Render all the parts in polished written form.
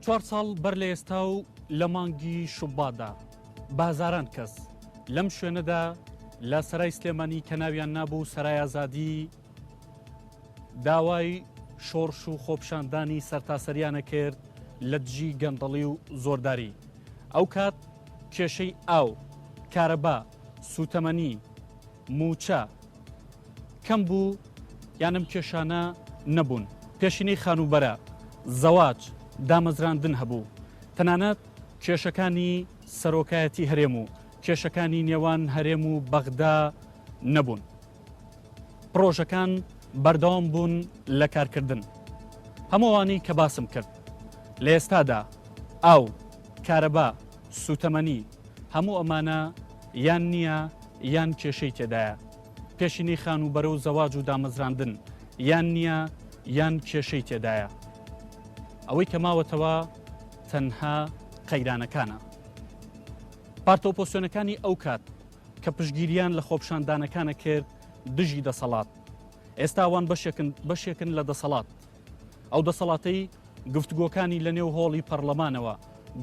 چوار ساڵ بەر لە ئێستا و لە مانگی شوباتدا بە هەزاران کەس لەم شوێنەدا لە سەرای سلێمانی کە ناویان نابوو سەرای ئازادی داوای شۆڕش و خۆپیشاندانی سەرتاسەریانە کرد لە دژی گەندەڵی و زۆرداری. ئەو کات کێشەی ئاو، کارەبا، سووتەمەنی، مووچە کەم بوو یان ئەم کێشانە نەبوون. پێشینەی خانووبەرە، زەواج، دامەزراندن هەبوو. تەنانەت کێشەکانی سەرۆکایەتی هەرێم و کێشەکانی نێوان هەرێم و بەغدا نەبوون. پڕۆژەکان بەردەوام بوون لە کارکردن. هەموو ئەوانەی کە باسم کرد لە ئێستادا ئاو، کارەبا، سووتەمەنی، هەموو ئەمانە یان نییە یان کێشەی تێدایە. پێشینەی خانووبەرە و زەواج و دامەزراندن یان نییە یان کێشەی تێدایە. ئەوەی کە ماوەتەوە تەنها قەیرانەکانە. پارتە ئۆپۆسیۆنەکانی ئەو کات کە پشتگیریان لە خۆپیشاندانەکانە کرد دژی دەسەڵات، ئێستا ئەوان بەشێکن بەشێکن لە دەسەڵات. ئەو دەسەڵاتەی گفتوگۆکانی لە نێو هۆڵی پەڕلەمانەوە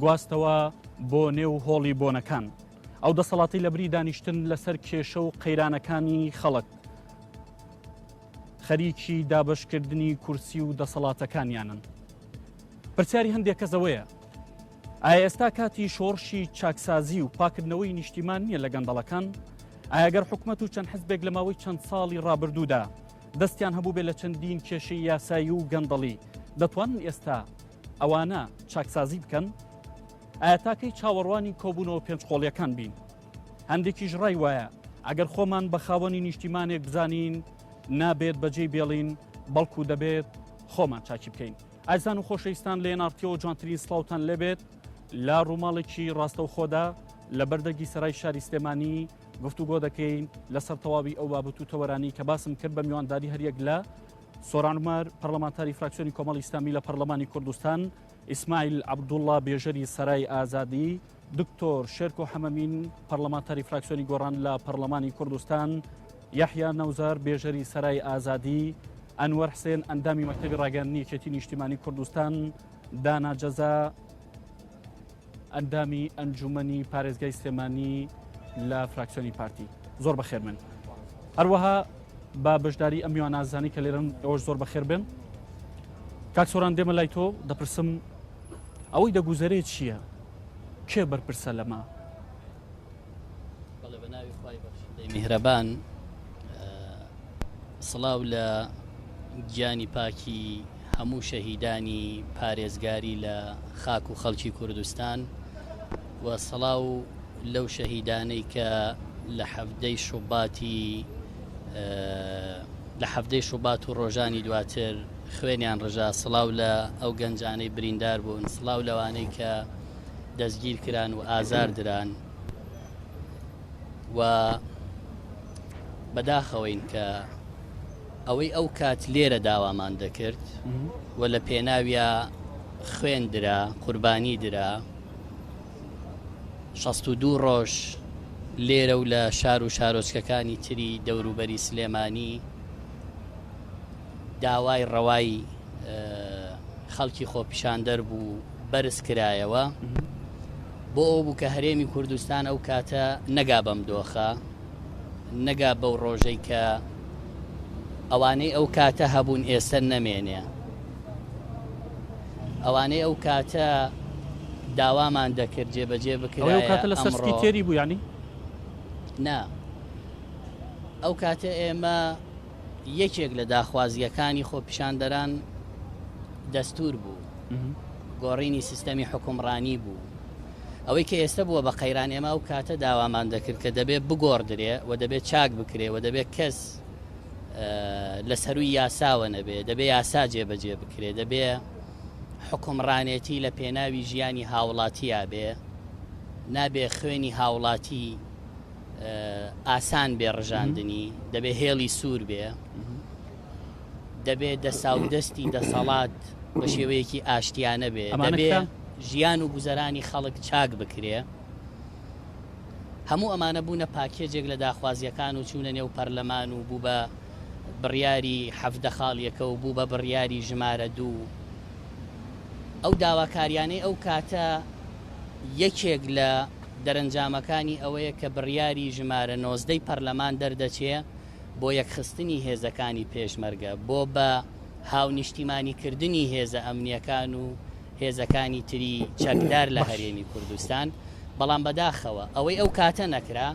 گواستەوە بۆ نێو هۆڵی بۆنەکان. ئەو دەسەڵاتەی لە بری دانیشتن لەسەر کێشە و قەیرانەکانی خەڵک خەریکی دابەشکردنی کورسی و دەسەڵاتەکانیانن. پرسیاری هەندێک کەس ئەوەیە ئایا ئێستا کاتی شۆڕشی چاکسازی و پاکردنەوەی نیشتیمان نییە لە گەندەڵەکان؟ ئایا گەر حکومەت و چەند حزبێک لە ماوەی چەند ساڵی ڕابردوودا دەستیان هەبووبێ لە چەندین کێشەی یاسایی و گەندەڵی، دەتوانن ئێستا ئەوانە چاکسازی بکەن؟ ئایا تاکەی چاوەڕوانی کۆبوونەوە پێنجقۆڵیەکان بین؟ هەندێکیش ڕای وایە ئەگەر خۆمان بە خاوەنی نیشتیمانێک بزانین نابێت بەجێی بێڵین بەڵکو دەبێت خۆمان چاکی بکەین. ئازیزان و خۆشەویستان لە ئێن ئاڕ تیەوە جوانترین سڵاوتان لێبێت لە ڕووماڵێکی ڕاستەوخۆدا لە بەردەگی سەرای شاری سلێمانی گفتوگۆ دەکەین لەسەر تەواوی ئەو بابەت و تەوەرانی کە باسم کرد بە میوانداری هەریەک لە سۆران عومەر پەرلەمانتاری فراکسیۆنی کۆمەڵی ئیسلامی لە پەرلەمانی کوردستان ئیسماعیل عەبدوڵڵا بێژەری سەرای ئازادی دکتۆر شێرکۆ حەمەمین پەرلەمانتاری فراکسیۆنی گۆڕان لە پەرلەمانی کوردستان یەحیا نەوزار بێژەری سەرای ئازادی ئەنوەر حسێن ئەندامی مەکتەبی ڕاگەیاندنی یەکێتی نیشتیمانی کوردستان دانا جەزا ئەندامی ئەنجومەنی پارێزگای سلێمانی لە فراکسیۆنی پارتی زۆر بەخێر بن هەروەها بە بەشداری ئەم میوانازانی کە لێرن ئەوەش زۆر بەخێر بن کاک سۆران دێمە لای تۆ دەپرسم ئەوەی دەگوزەرێ چییە؟ کێ بەرپرسە لەمە؟ بەڵێ بە ناوی خوای بەخشندەی میهرەبان سڵاو لە گیانی پاکی هەموو شەهیدانی پارێزگاری لە خاک و خەڵکی کوردستان و سڵاو لەو شەهیدانەی کە لە حەفتەی شوباتی لە حەفتەی شوبات و ڕۆژانی دواتر خوێنیان ڕژا، سڵاو لە ئەو گەنجانەی بریندار بوون، سڵاو لەوانەی کە دەستگیر کران و ئازار دران و بەداخەوەین کە ئەوەی ئەو کات لێرە داوامان دەکرد و لە پێناویا خوێن درا، قوربانی درا، 62 ڕۆژ لێرە و لە شار و شارۆچکەکانی تری دەوروبەری سلێمانی داوای ڕەوای خەڵکی خۆپیشاندەر بوو بەرز کرایەوە بۆ ئەو بوو کە هەرێمی کوردستان ئەو کاتە نەگا بەم دۆخە نەگا بەو ڕۆژەی کە ئەوانەی ئەو کاتە هەبوون ئێستا نەمێنێ ئەوانەی ئەو کاتە داوامان دەکرد جێبەجێ بکرێت کاتە لە سەر تێری بوو ینی نا ئەو کاتە ئێمە یەکێک لە داخوازییەکانی خۆپیشاندەران دەستور بوو، گۆڕینی سیستەمی حوکمڕانی بوو. ئەوەی کە ئێستە بووە بە قەیران ئێمە ئەو کاتە داوامان دەکرد کە دەبێ بگۆڕدرێ و دەبێ چاک بکرێ و دەبێ کەس لە سەرووی یاساوە نەبێ، دەبێ یاسا جێبەجێ بکرێ، دەبێ حوکمڕانێتی لە پێناوی ژیانی هاوڵاتیا بێ، نابێ خوێنی هاوڵاتی ئاسان بێ ڕژاندنی، دەبێ هێڵی سوور بێ، دەبێ دەساودەستی دەسەڵات بە شێوەیەکی ئاشتیانە بێ، دەبێ ژیان و گوزەرانی خەڵک چاک بکرێ. هەموو ئەمانە بوونە پاکێجێک لە داخوازییەکان و چوونە نێو پەرلەمان و بوو بە بڕیاری 17 خاڵیەکە و بوو بە بڕیاری ژمارە دوو. ئەو داواکاریانەی ئەو کاتە یەکێک لە دەرەنجامەکانی ئەوەیە کە بڕیاری ژمارە نۆزدەی پەرلەمان دەردەچێ بۆ یەکخستنی هێزەکانی پێشمەرگە، بۆ بە هاونیشتیمانیکردنی هێزە ئەمنییەکان و هێزەکانی تری چەکدار لە هەرێمی کوردستان، بەڵام بەداخەوە ئەوەی ئەو کاتە نەکرا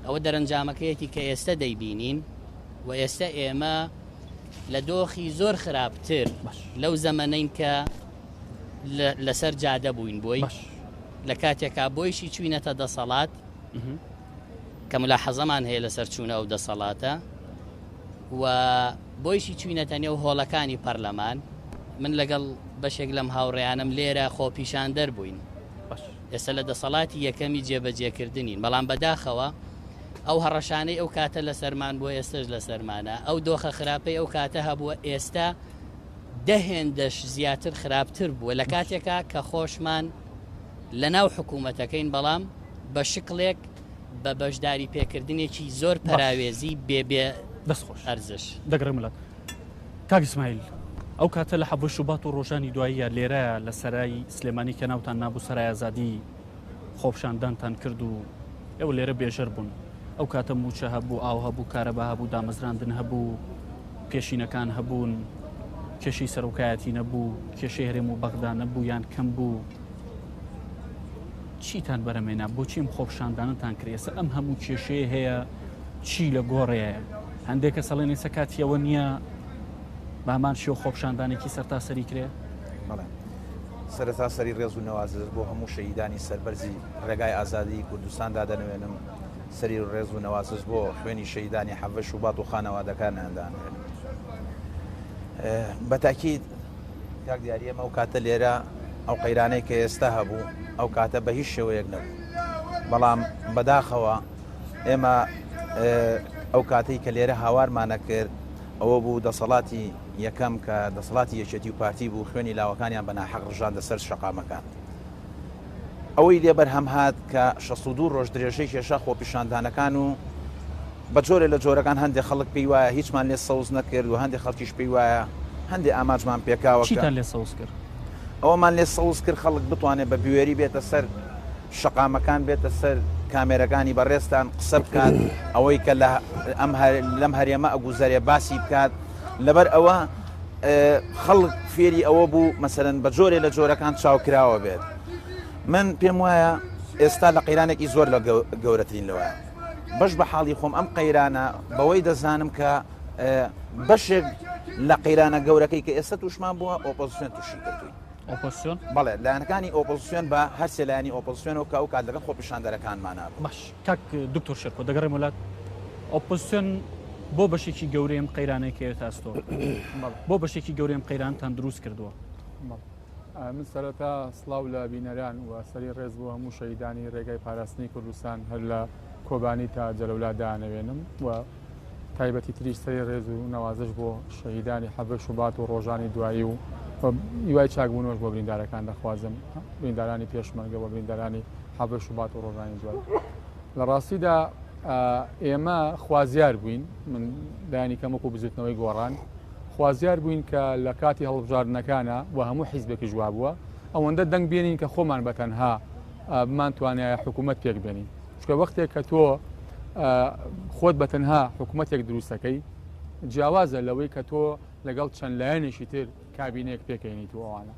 ئەوە دەرەنجامەکەیەتی کە ئێستە دەیبینین و ئێستە ئێمە لە دۆخی زۆر خراپتر لەو زەمەنەین کە لەسەر جادە بووین بۆی لە کاتێکا بۆیشی چوینەتە دەسەڵات کە ملاحەزەمان هەیە لەسەر چوونە ئەو دەسەڵاتە و بۆیشی چوینەتە نێو هۆڵەکانی پەرلەمان من لەگەڵ بەشێک لەم هاوڕێیانم لێرە خۆپیشاندەر بووین ئێستا لە دەسەڵاتی یەکەمی جێبەجێکردنین بەڵام بەداخەوە ئەو هەڕەشانەی ئەو کاتە لەسەرمان بووە ئێستەش لەسەرمانە، ئەو دۆخە خراپەی ئەو کاتە هەبووە ئێستا دە هێندەش زیاتر خراپتر بووە لە کاتێکا کە خۆشمان لە ناو حکوومەتەکەین بەڵام بە شکڵێک بە بەشداری پێکردنێکی زۆر پەراوێزی بێ بێ دەست خۆش ئەرزش. دەگەڕێمە لات کاک ئیسماعیل ئەو کاتە لە حەڤدەی شوبات و ڕۆژانی دواییە لێرە لە سەرای سلێمانی کە ناوتان نابوو سەرای ئازادی خۆپیشاندانتان کرد و ئێوە لێرە بێژەر بوون. ئەو کاتە مووچە هەبوو، ئاو هەبوو، کارەبا هەبوو، دامەزراندن هەبوو، پێشینەکان هەبوون، کێشەی سەرۆکایەتی نەبوو، کێشەی هەرێم و بەغدا نەبوو یان کەم بوو. چیتان بەرەمێنا؟ بۆچی ئەم خۆپیشاندانەتان کرد؟ ئێستا ئەم هەموو کێشەیە هەیە چی لە گۆڕێیە؟ هەندێک کەس ئەڵێن ئێستا کاتی ئەوە نییە بە هەمان شێوە خۆپیشاندانێکی سەرتاسەری کرێ؟ بەڵێ. سەرەتا سەری ڕێز و نەوازش بۆ هەموو شەهیدانی سەربەرزی ڕێگای ئازادیی کوردستان دادەنەوێنم، سەری ڕێز و نەوازش بۆ خوێنی شەهیدانی حەڤە شوبات و خانەوادەکانیان دانەوێنم. بە تاکید کاک دیاری ئێمە ئەو کاتە لێرە ئەو قەیرانەی کە ئێستا هەبوو ئەو کاتە بە هیچ شێوەیەک نەبوو، بەڵام بەداخەوە ئێمە ئەو کاتەی کە لێرە هاوارمانە کرد ئەوە بوو دەسەڵاتی یەکەم کە دەسەڵاتی یەکێتی و پارتی بوو خوێنی لاوەکانیان بە ناحەق ڕژاندە سەر شەقامەکان. ئەوەی لێ بەرهەم هات کە 62 ڕۆژ درێژەی کێشا خۆپیشاندانەکان و بە جۆرێ لە جۆرەکان هەندێک خەڵک پێی وایە هیچمان لێ سەوز نەکرد و هەندێک خەڵکیش پێی وایە هەندێ ئامانجمان پێکاوە کە چیتان لێ سەوز کرد؟ ئەوەمان لێ سەوز کرد خەڵک بتوانێت بە بوێری بێتە سەر شەقامەکان بێتە سەر کامێرەکانی بەڕێزتان قسە بکات ئەوەی کە لە ئەم لەم هەرێمە ئەگوزەرێ باسی بکات لەبەر ئەوە خەڵک فێری ئەوە بوو مەسەرەن بە جۆرێ لە جۆرەکان چاوکراوە بێت من پێم وایە ئێستا لە قەیرانێکی زۆر لە گەورەترین لەوە بەش بە حاڵی خۆم ئەم قەیرانە بەوەی دەزانم کە بەشێک لە قەیرانە گەورەکەی کە ئێستا توشمان بووە ئۆپۆزیسیۆن تووشی کردوین ئۆپۆزسیۆن؟ بەڵێ، لایەنەکانی ئۆپۆزسیۆن بە هەرسێ لایەنی ئۆپۆزسیۆنەوە کە ئەو کات لەگەڵ خۆپیشاندەرەکانمانا بوون. باش کاک دکتۆر شێرکۆ دەگەڕێمەوە لات، ئۆپۆزسیۆن بۆ بەشێکی گەورەی ئەم قەیرانەی کەوێتە ئەستۆ؟ بۆ بەشێکی گەورەی ئەم قەیرانتان دروست کردووە؟ من سەرەتا سڵاو لە بینەران و سەری ڕێز بۆ هەموو شەهیدانی ڕێگای پاراستنی کوردستان هەر لە کۆبانی تا جەلەولا دانەوێنم و تایبەتی تریش سەری ڕێز و نەوازش بۆ شەهیدانی حەڤە شوبات و ڕۆژانی دوایی و هیوای چاکبوونەوەش بۆ بریندارەکان دەخوازم، بریندارانی پێشمەرگە و بریندارانی حەڤە شوبات و ڕۆژانی دوایی. لە ڕاستیدا ئێمە خوازیار بووین، من لایەنی کەم وەکو بزوتنەوەی گۆڕان خوازیار بووین کە لە کاتی هەڵبژاردنەکانە و هەموو حیزبێکیش وابووە ئەوەندە دەنگ بێنین کە خۆمان بە تەنها بمانتوانایە حکوومەت پێک بێنین. چونکە وەختێک کە تۆ خۆت بە تەنها حکوومەتێک دروستەکەی جیاوازە لەوەی کە تۆ لەگەڵ چەند لایەنێکی تر کابینەیەک پێکەینیت و ئەوانە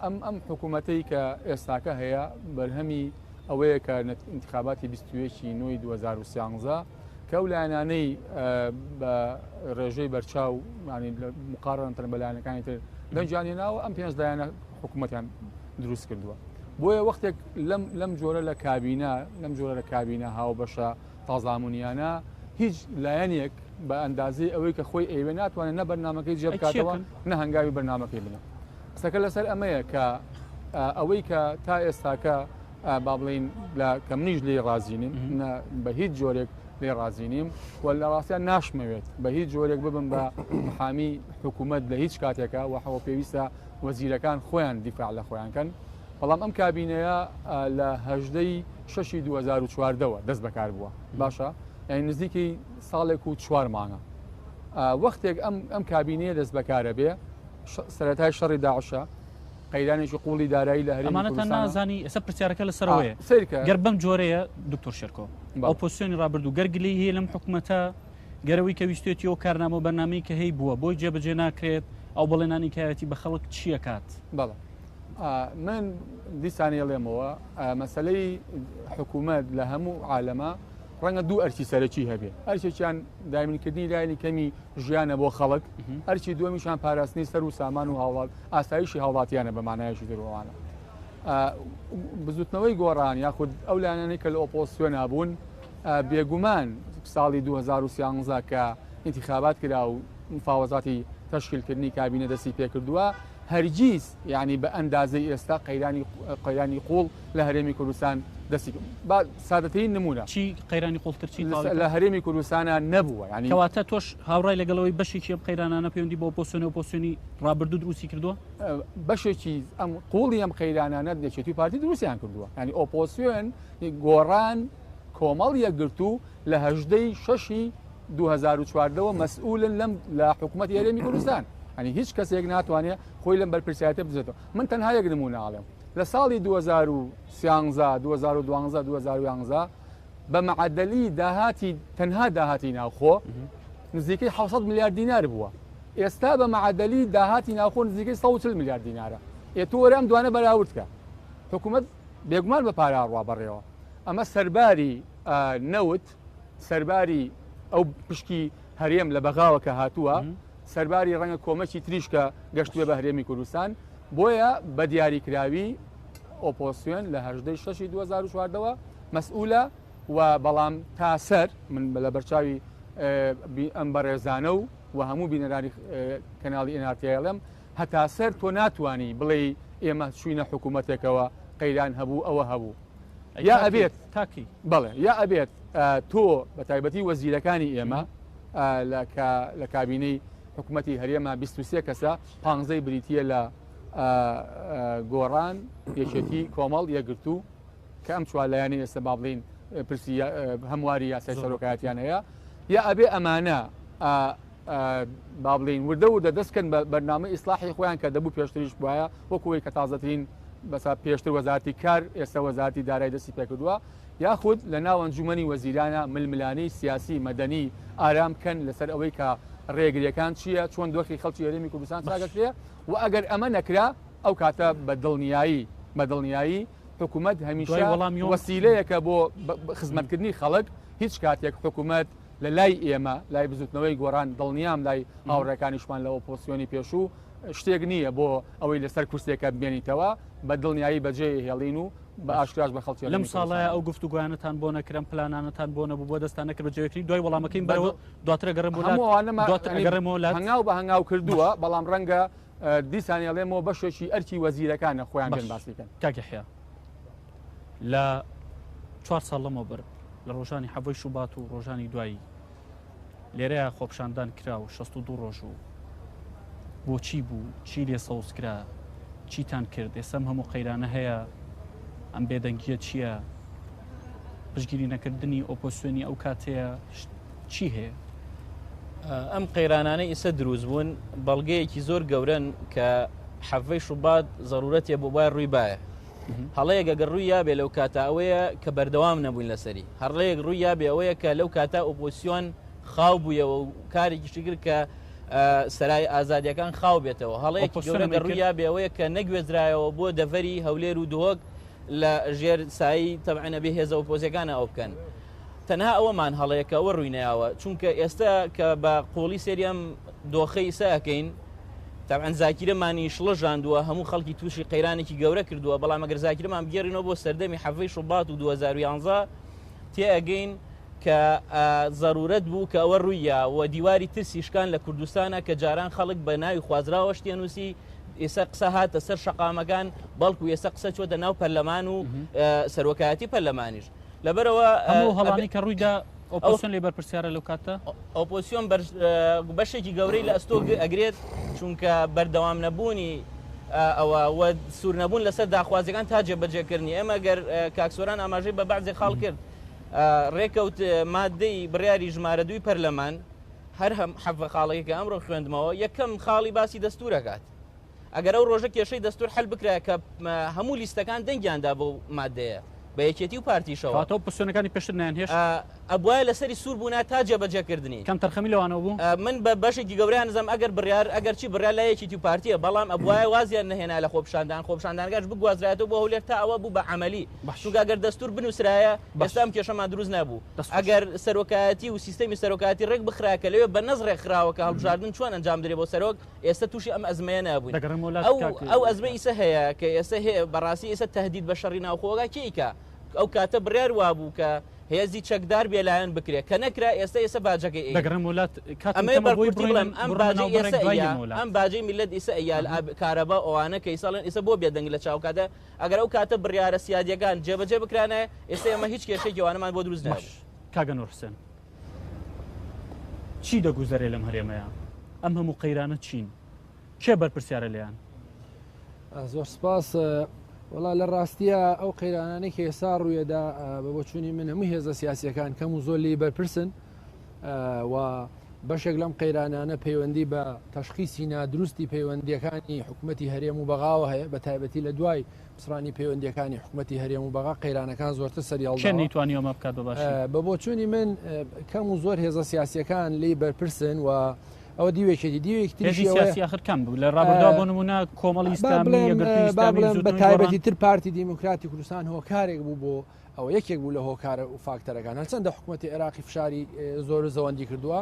ئەم ئەم حکوومەتەی کە ئێستاکە هەیە بەرهەمی ئەوەیە کە انتخاباتی 21 نۆی 2013 کە ئەو لایەنانەی بە ڕێژەی بەرچاو مقارنەتەن بە لایەنەکانی تر دەنگیان هێناوە ئەم پێنج لایەنە حکوومەتیان دروست کردووە بۆیە وەختێک لەم لەم جۆرە لە کابینە لەم جۆرە لە کابینە هاوبەشە تازامونیانە هیچ لایەنێک بە ئەندازەی ئەوەی کە خۆی ئەیوێ ناتوانێت نە بەرنمەکەی جێ بکاتەوە نە هەنگاوی بەرنمەکەی بنە قسەکە لەسەر ئەمەیە کە ئەوەی کە تا ئێستاکە با بڵین لە کە منیش لێی ڕازینیم بە هیچ جۆرێک لێ ڕازینیم و لە ڕاستیان ناشمەوێت بە هیچ جۆرێک ببم بە محامی حکوومەت لە هیچ کاتێکە و حەوە پێویستە وەزیرەکان خۆیان دیفاع لە خۆیان کەن، بەڵام ئەم کابینەیە لە هەژدەی شەشی 2014ەوە دەست بەکار بووە باشە یعنی نزیکی ساڵێک و چوار مانگە وەختێک ئەم ئەم کابینەیە دەست بەکارە بێ سەرەتای شەڕی داعشە. قەیرانێکی قوڵی دارایی لە هەرێمی ئەمانەتان کوردستانە. نازانی ئێستا پرسیارەکە لەسەرەوەیە سەیرکە گەر بەم جۆرەیە دکتۆر شێرکۆ بەڵێ. ئۆپۆزسیۆنی ڕابردوو گەر گلەی هەیە لەم حکومەتە گەرەوەی کە ویستێتی ئەو کارنامە و بەرنامەی کە هەی بووە بۆی جێبەجێ ناکرێت ئەو بەڵێنانی کایەتی بە خەڵک چیەکات؟ بەڵێ من دیسان ئێڵێمەوە مەسەلەی حکوومەت لە هەموو عالەمە ڕەنگە دوو ئەرکی سەرەکی هەبێ ئەرکێکیان دامینکردنی لایەنی کەمی ژیانە بۆ خەڵک ئەرکی دووەمیشان پاراستنی سەر و سامان و هاوڵات ئاسایشی هاوڵاتیانە بە مانایەکی دروانە بزوتنەوەی گۆڕان یاخود ئەو لایەنانەی کە لە ئۆپۆزسیۆنا بوون بێگومان ساڵی 2013 کە ئینتیخابات کرا و مفاوەزاتی تەشکیلکردنی کابینە دەستی پێکردووە هەرگیز یانی بە ئەندازەی ئێستا قەیرانی قەیرانی قوڵ لە هەرێمی کوردستان دەستی با سادەترین نمونە چی قەیرانی قوڵتر چی لە هەرێمی کوردستانە نەبووە ینی کەواتە تۆش هاوڕای لەگەڵەوەی بەشێکی ئەم قەیرانانە پەیوەندی بۆ ئۆپۆسیۆن ئۆپۆسیۆنی ڕابردوو دروستی کردووە؟ بەشێکی ئەم قوڵی ئەم قەیرانانە یەکێتی و پارتی دروستیان کردووە ینی ئۆپۆسیۆن گۆڕان کۆمەڵ یەکگرتوو لە هەژدەی شەشی 2014 وە مەسئولن لەم لە حکوومەتی هەرێمی کوردستان ئەنی هیچ کەسێک ناتوانێت خۆی لەم بەرپرسیارەتە بدزێتەوە من تەنها یەک نمونە ئاڵێم لە ساڵی 2013 2012 2011 بە معدلی داهاتی تەنها داهاتی ناوخۆ نزیکەی 600 میلیارد دینار بووە ئێستا بە معدلی داهاتی ناوخۆ نزیکەی 140 میلیارد دینارە ئێ تۆ وەرە ئەم دوانە بەراورد کە حکوومەت بێگومان بە پارە ئەڕوا بەڕێوە ئەمە سەرباری نەوت سەرباری ئەو پشکی هەرێم لە بەغاوە کە هاتووە، سەرباری ڕەنگە کۆمەکی تریش کە گەشتووە بە هەرێمی کوردستان، بۆیە بە دیاریکراوی ئۆپۆزسیۆن لە هەژدەی شەشی 2014ەوە مەسئولە و بەڵام تا سەر من لە بەرچاوی ئەم بەڕێزانە و و هەموو بینەرانی کەناڵی NRT ئەڵێم هەتا سەر تۆ ناتوانی بڵێی ئێمە چوینە حکوومەتێکەوە قەیران هەبوو ئەوە هەبوو یا ئەبێت تاکی بەڵێ یا ئەبێت تۆ بە تایبەتی وەزیرەکانی ئێمە لە کابینەی حکوومەتی هەرێمە 23 کەسە پانزەی بریتە لە گۆڕان یەکێتی کۆمەڵ یەکگرتوو کە ئەم چوار لایەنەی ئێستا با بڵین پرسی هەمواری یاسای سەرۆکایەتیان هەیە یا ئەبێ ئەمانە با بڵین وردە وردە دەستکەن بە بەرنامە ئیسلاحی خۆیان کە دەبوو پێشتریش بواە وەکوی کە تازەترین بەسا پێشتر وەزارەتی کار ئێستا وەزارەتی دارای دەستی پێکردووە یاخود لە ناو ئەنجومەنی وەزیرانە ململانێی سیاسی مەدەنی ئارام بکەن لەسەر ئەوەی کە ڕێگریەکان چییە چۆن دۆخی خەڵکی هەرێمی کوردستان چاک ئەکرێ و ئەگەر ئەمە نەکرا ئەو کاتە بە دڵنیایی بە دڵنیایی حکوومەت هەمیشە وەسیلەیەکە بۆ خزمەتکردنی خەڵک هیچ کاتێک حکوومەت لە لای ئێمە لای بزوتنەوەی گۆڕان دڵنیام لای هاوڕێکانیشمان لە ئۆپۆسیۆنی پێشوو شتێک نییە بۆ ئەوەی لەسەر کورسێکە بمێنیتەوە، بە دڵنیایی بەجێ هێڵین و بە ئاشکراش بە خەڵکی لەم ساڵەیە ئەو گفتوگۆیانەتان بۆ نەکرا، پلانانەتان بۆ نەبوو، بۆ دەستان نەکرد بە جێگرتنی، دوای وەڵامەکەیم بەرەوە دواتر ئەگەڕێم بۆ لات، دواتر ئەگەڕێمەوە لات. هەنگاو بە هەنگاو کردووە، بەڵام ڕەنگە دیسان ئەڵێمەوە بەشێکی ئەرکی وەزیرەکانە خۆیان بێن باسی کەن. کاک یەحیا لە چوار ساڵ لەمەوبەر لە ڕۆژانی حەڤەی شوبات و ڕۆژانی دوایی لێرەیا خۆپشاندان کرا و 62 ڕۆژ و بۆچی بوو چی لێ سەوز کرا چیتان کرد ئێستا ئەم هەموو قەیرانە هەیە ئەم بێدەنگیە چییە پشگیری نەکردنی ئۆپۆسیۆنی ئەو کاتەیە چی هەیە؟ ئەم قەیرانانەی ئیسە دروست بوون بەڵگەیەکی زۆر گەورەن کە حەڤەی شوبات زەرورەتێ بۆ بای ڕووی بایە هەڵەیەک ئەگەر ڕووی یابێ لەو کاتە ئەوەیە کە بەردەوام نەبووین لەسەری هەڕەیەک ڕووی یابێ ئەوەیە کە لەو کاتە ئۆپۆسیۆن خاو بوویەوە و کارێکیشی کرد کە سەرای ئازادیەکان خاو بێتەوە هەڵەیەکی گەورە گەر ڕووی یابێ ئەوەیە کە نەگوێزرایەوە بۆ دەڤەری هەولێر و دهۆک لە ژێر سایی تەبعەن ئەبێ هێزە ئۆپۆزیەکانە ئەو بکەن تەنها ئەوەمان هەڵەیە کە ئەوە ڕووی نەیاوە چونکە ئێستا کە بە قوڵی سێری ئەم دۆخەی ئیسا ئەکەین تەبعەن زاکیرەمانی شڵەژاندووە هەموو خەڵکی تووشی قەیرانێکی گەورە کردووە بەڵام ئەگەر زاکیرەمان بگێڕینەوە بۆ سەردەمی حەڤەی شوبات و 2011 تێئەگەین کە زەرورەت بوو کە ئەوە ڕووییا و دیواری ترسی شکان لە کوردستانە کە جاران خەڵک بە ناوی خوازراوە شتێ نووسی ئێستا قسە هاتە سەر شەقامەکان بەڵکو ئێستا قسە چۆتە ناو پەرلەمان و سەرۆکایەتی پەرلەمانیش لەبەرەوە هەموو هەڵانی کە ڕوویدا ئۆپۆسیۆن لێ بەرپرسیارە لەو کاتە؟ ئۆپۆسیۆن بەشێکی گەورەی لە ئەستۆ ئەگرێت چونکە بەردەوام نەبوونی ئەوە و سوور نەبوون لەسەر داخوازیەکان تا جێبەجێکردنی ئێمە گەر کاکسۆران ئاماژەی بە بەعزێ خاڵ کرد ڕێکەوت مادەی بڕیاری ژمارە دووی پەرلەمان هەر هەم حەڤە خاڵەکە کە ئەمڕۆ خوێندمەوە یەکەم خاڵی باسی دەستورەکات. ئەگەر ئەو ڕۆژە کێشەی دەستور حل بکرایە کە هەموو لیستەکان دەنگیان دا بەو مادەیە بە یەکێتی و پارتیشەوە. کەواتە ئۆپۆزسیۆنەکانی پێشتر نەیانهێشت؟ ئەبوایە لەسەری سوور بوونا تا جێبەجێکردنی. کەمتەرخەمی لەوانەوە بوو؟ من بە بەشێکی گەورەیان نزام ئەگەر بڕیار ئەگەرچی بڕیار لای یەکێتی و پارتیە بەڵام ئەبوایە وازیان نەهێنا لە خۆپیشاندان خۆپیشاندانەکەش بگوازرایەتەوە بۆ هەولێر تا ئەوە بوو بە عەمەلی چونکە ئەگەر دەستور بنووسرایە ئێستا ئەم کێشەمان دروست نەبوو ئەگەر سەرۆکایەتی و سیستەمی سەرۆکایەتی ڕێک بخرا کە لەوێ بە نەز ڕێکخراوە کە هەڵبژاردن چۆن ئەنجام درێ بۆ سەرۆک ئێستا تووشی ئەم ئەزمەیە نابووین ئەو ئەو ئەزمە ئیسە هەیە کە ئێستا هەیە بەڕاستی ئێستا تهدید بە شەڕی ناوخۆگا کێیکە ئەو کاتە بڕیار وابوو کە هێزی چەکدار بێلایەن بکرێت کە نەکرا ئێستا ئێستا باجەکەی ئەی. دەگەڕێمەوە لات کاتم ئەمەوێ کەمە بۆی بەرکورتی بڕۆینە بڵێم ئەم بڕۆمە باجەی ناو بەڕێک ئێسە دوای ئەیا دێمەوە لات. ئەم باجەی میللەت ئیسە ئەیا لە ئاب کارەبا و ئەوانە کە ئیسە ئەڵێن ئیسە بۆ بێدەنگ لە چاو کاتە ئەگەر ئەو کاتە بڕیارە سیادیەکان جێبەجێ بکرانایە ئێستا ئێمە هیچ کێشەیەکی ئەوانەمان بۆ دروست باش نەبوو. کاک ئەنوەر حوسێن چی دەگوزەرێ لەم هەرێمەیا؟ ئەم هەموو قەیرانە چین؟ کێ بەرپرسیارە لێیان؟ زۆر سپاس. وەڵا لە ڕاستیە ئەو قەیرانانەی کە ئێستا ڕوویەدا بە بۆچوونی من هەموو هێزە سیاسیەکان کەم و زۆر لێی بەرپرسن و بەشێک لەم قەیرانانە پەیوەندی بە تەشخیسی نادروستی پەیوەندیەکانی حکوومەتی هەرێم و بەغاوە هەیە بە تایبەتی لە دوای پچڕانی پەیوەندیەکانی حکوومەتی هەرێم و بەغا قەیرانەکان زۆرتر سەری کێ هەڵداوە. نەیتوانی ئەمە بکات بە باشی؟ بە بۆچوونی من کەم و زۆر هێزە سیاسیەکان لێی بەرپرسن و ئەوە دیوێکێتی دیوێکی هێزی تریشی ئەوەیە سیاسی ئاخر کام بوو لە ڕابردووە بۆ نمونە کۆمەڵی با ئیسلامی بڵێم یەکگرتووی با ئیسلامی بڵێم بە بزووتنەوەی گۆڕان تایبەتی تر پارتی دیموکراتی کوردستان هۆکارێک بوو بۆ ئەوە یەکێک بوو لە هۆکارە و فاکتەرەکان هەرچەندە حکوومەتی عێراقی فشاری زۆر و زەوەندی کردووە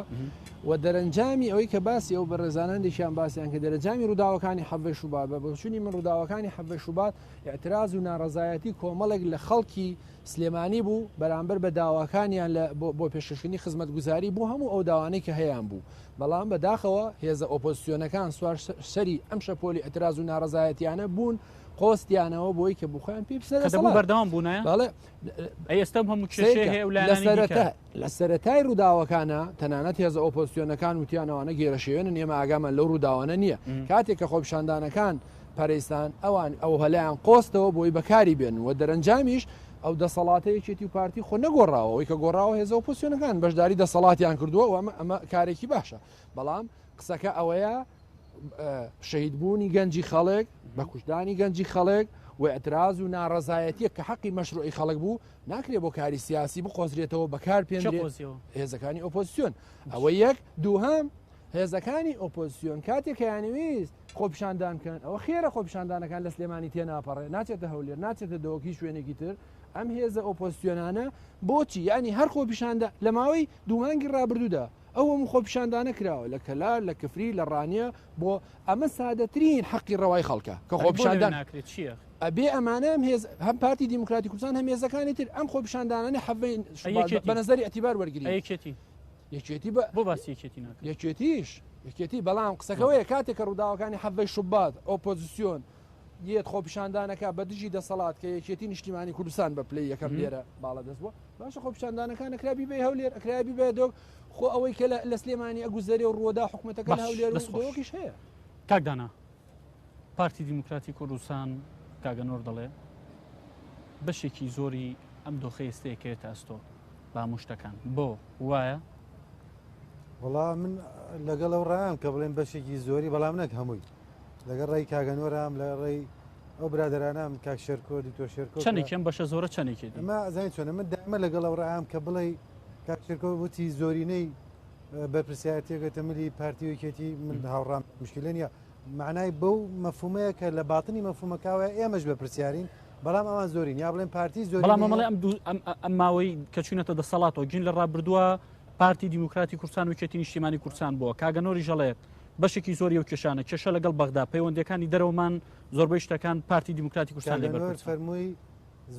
و دەرەنجامی ئەوەی کە باسی ئەو بەڕێزانان دێکیان باسییان کە دەرەنجامی ڕووداوەکانی حەڤەی شوبات بە بۆچوونی من ڕووداوەکانی حەڤەی شوبات اعتراز و ناڕەزایەتی کۆمەڵێک لە خەڵکی سلێمانی بوو بەرامبەر بە داواکانیان لە بۆ پێشکەشکردنی خزمەتگوزاری بۆ هەموو ئەو داوانەی کە هەیان بوو بەڵام بەداخەوە هێزە ئۆپۆزسیۆنەکان سوار سەری ئەم شەپۆلی ئیعتراز و ناڕەزایەتیانە بوون قۆستیانەوە بۆی کە بخۆیان پێ بچنە کە دەبوو دەسەڵات. بەردەوام بوونایە بەڵێ ئەی ئێستا ئەم هەموو کێشەیە سەیرکە هەیە و لە لایەنانی دیکە سەرەتا لە سەرەتای ڕووداوەکانە تەنانەت هێزە ئۆپۆزسیۆنەکان وتیان ئەوانە گێرەشێوێنن ئێمە ئاگامان لەو ڕووداوانە نییە کاتێک کە خۆپیشاندانەکان پەرەیسان ئەوان ئەو هەلەیان قۆستەوە بۆی بەکاری بێنن و دەرەنجامیش ئەو دەسەڵاتە یەکێتی و پارتی خۆ نەگۆڕاوە ئەوەی کە گۆڕاوە هێزە ئۆپۆزسیۆنەکان بەشداری دەسەڵاتیان کردووە و ئەمە ئەمە کارێکی باشە بەڵام قسەکە ئەوەیە شەهیدبوونی گەنجی خەڵک بە کوشتدانی گەنجی خەڵک و اعتراز و ناڕەزایەتیەک کە حەقی مەشروعی خەڵک بوو ناکرێ بۆ کاری سیاسی بقۆزرێتەوە بەکار پێنرێت هێزەکانی ئۆپۆزیسیۆن ئەوە یەک دووهەم هێزەکانی ئۆپۆزیسیۆن کاتێک کە یانەویست خۆپیشاندان بکەن ئەوە خێرە خۆپیشاندانەکان لە سلێمانی تێناپەڕێ ناچێتە هەولێر ناچێتە دهۆک هیچ شوێنێکی تر ئەم هێزە ئۆپۆزیسیۆنانە بۆچی یعنی هەر خۆپیشاندا لە ماوەی دوو مانگی ڕابردوودا ئەو هەموو خۆپیشاندانە کراوە لە کەلار لە کفری لە ڕانیە بۆ ئەمە سادەترین حەقی ڕەوای خەڵکە کە خۆپیشاندان ناکرێت چییە؟ ئەبێ ئەمانە ئەم هێز هەم پارتی دیموکراتی کوردستان هەم هێزەکانی تر ئەم خۆپیشاندانانە حەڤەی بە نەزەری ئیعتیبار وەرگری یەکێتی یەکێتی بە بۆ باسی یەکێتی ناکەن یەکێتیش یەکێتی بەڵام قسەکەوەیە کاتێک کە ڕووداوەکانی حەڤەی شوبات ئۆپۆزیسیۆن یەت خۆپیشاندانەکە بە دژی دەسەڵات کە یەکێتی نیشتیمانی کوردستان بە پلەی یەکەم لێرە باڵادەست بووە باشە خۆپیشاندانەکان ئەکرا بیبەی هەولێر ئەکرا بیبەیە دۆک خۆ ئەوەی کە لە سلێمانی ئەگوزەرێ و ڕووەدا حکوومەتەکە لە هەولێر و دۆکیش هەیە. کاک دانا پارتی دیموکراتی کوردستان کاک ئەنوەر دەڵێ بەشێکی زۆری ئەم دۆخە ئێستا ئەکەوێتە ئەستۆ بە هەموو شتەکان بۆ وایە؟ وەڵا من لەگەڵ ئەو ڕایام کە بڵێم بەشێکی زۆری بەڵام نەک هەمووی لەگەڵ ڕێی کاگەنۆرام لە ڕێی ئەو برادرانم کاک شێرکۆ دکتۆر شێرکۆ چەندێکی ئەم بەشە زۆرە چەندێکی دی؟ ئەمە ئەزانی چۆنە من دائما لەگەڵ ئەو ڕایام کە بڵێ کاک شێرکۆ وتی زۆرینەی بەرپرسیارەتیەکەتە ملی پارتی و یەکێتی من هاوڕام مشکلە نییە معنای بەو مەفهومەیە کە لە باتنی مەفهومەکەوە ئێمەش بەرپرسیارین بەڵام ئەوان زۆرین یا بڵێن پارتی زۆر بەڵام ئەمەڵێ ئەم دوو ئەم ماوەی کە چوینەتە دەسەڵاتەوە گین لە ڕابردووە پارتی دیموکراتی کوردستان و یەکێتی نیشتیمانی کوردستان بووە کاگە نۆری ژەڵێت بەشێکی زۆری ئەو کێشانە کێشە لەگەڵ بەغدا پەیوەندیەکانی دەرەوەمان زۆربەی شتەکان پارتی دیموکراتی کوردستان لێ بەرپرسە. فەرمووی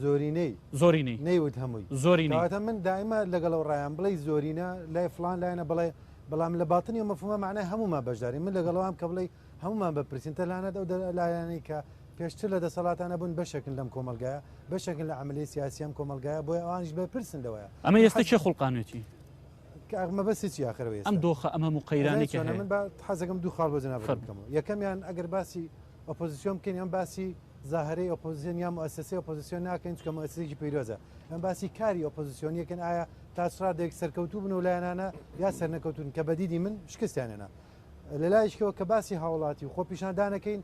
زۆرینەی زۆرینەی نەیوت هەمووی زۆرینەی کەواتە من دائما لەگەڵ ئەو ڕایان بڵێ زۆرینە لای فڵان لایەنە بڵێ بەڵام لە باتنی ئەو مەفهومە معنای هەموومان بەشدارین من لەگەڵ ئەوام کە بڵێ هەموومان بەپرسین تەنانەت ئەو لایەنەی کە پێشتر لە دەسەڵاتانە بوون بەشێکن لەم کۆمەڵگایە بەشێکن لە عملی سیاسی ئەم کۆمەڵگایە بۆیە ئەوانیش بەرپرسن لەوەیە. ئەمە ئێستا کێ خوڵقانوێتی؟ کاک مەبەستی چی ئاخر ئەوە ئەم ئێستا؟ دۆخە ئەم هەموو قەیرانەی ئەزانی کە چۆنە هەیە. من با حەزەکەم دوو خاڵ بۆ جەنابت فەرموو. بکەمەوە یەکەمیان ئەگەر باسی ئۆپۆزیسیۆن بکەین ئەم باسی زاهرەی ئۆپۆزیسیۆن یا موئەسەسەی ئۆپۆزیسیۆن ناکەین چونکە موئەسەسەیەکی پیرۆزە ئەم باسی کاری ئۆپۆزیسیۆنیەکەن ئایا تا چ ڕادەیەک سەرکەوتوو بن و لایەنانە یا سەرنەکەوتوون کە بە دیدی من شکستیان هێنا لە لایشکەوە کە باسی هاوڵاتی و خۆپیشاندانەکەین.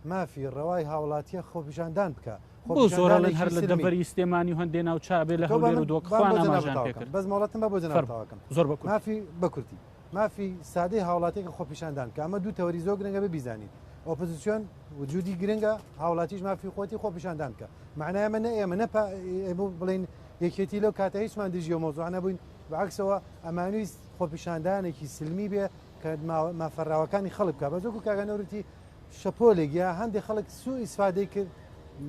مافی ڕەوای هاوڵاتیە خۆپیشاندان بکا. بۆ زۆر ئەڵێن هەر لە دەڤەری سلێمانی و هەندێ ناوچە ئەبێ لە هەولێر و دهۆک خۆیان ئاماژەیان پێ کرد. بەس مۆڵەتم بە بۆ جەنابت تەواو کەم. زۆر بە کورتی. مافی بە کورتی. مافی سادەی هاوڵاتیەکە خۆپیشاندان بکا. ئەمە دوو تەوەری زۆر گرنگە بێ بیزانین. ئۆپۆزیسیۆن وجودی گرنگە، هاوڵاتیش مافی خۆیەتی خۆپیشاندان بکا. مەعنای ئەمە نە ئێمە نە پا ئێمە بڵێین یەکێتی لەو کاتە هیچمان دژی ئەو مەوزوعە نەبووین، بەعەکسەوە ئەمانویست خۆپیشاندانێکی سلمی بێ کە مافە ڕەواکانی خەڵک بکا. بەس وەکو کاک ئەنوەر وتی شەپۆلێک یا هەندێک خەڵک سوء ئیسفادەی کرد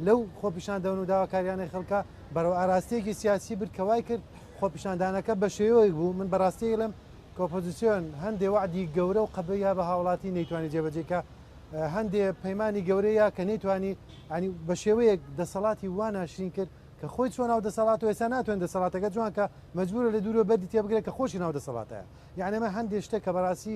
لەو خۆپیشاندان و داواکاریانەی خەڵکە بەرەو ئاراستەیەکی سیاسی برد کە وای کرد خۆپیشاندانەکە بە شێوەیەک بوو من بەڕاستی ئەڵێم کە ئۆپۆزیسیۆن هەندێ وەعدی گەورە و قەبەی یا بە هاوڵاتی نەیتوانی جێبەجێ کە هەندێ پەیمانی گەورەی یا کە نەیتوانی ینی بە شێوەیەک دەسەڵاتی وا ناشرین کرد کە خۆی چوە ناو دەسەڵات و ئێستا ناتوانێت دەسەڵاتەکە جوان کە مەجبورە لە دوورەوە بەردی تێبگرێت کە خۆشی ناو دەسەڵاتە یعنی ئەمە هەندێ شتە کە بەڕاستی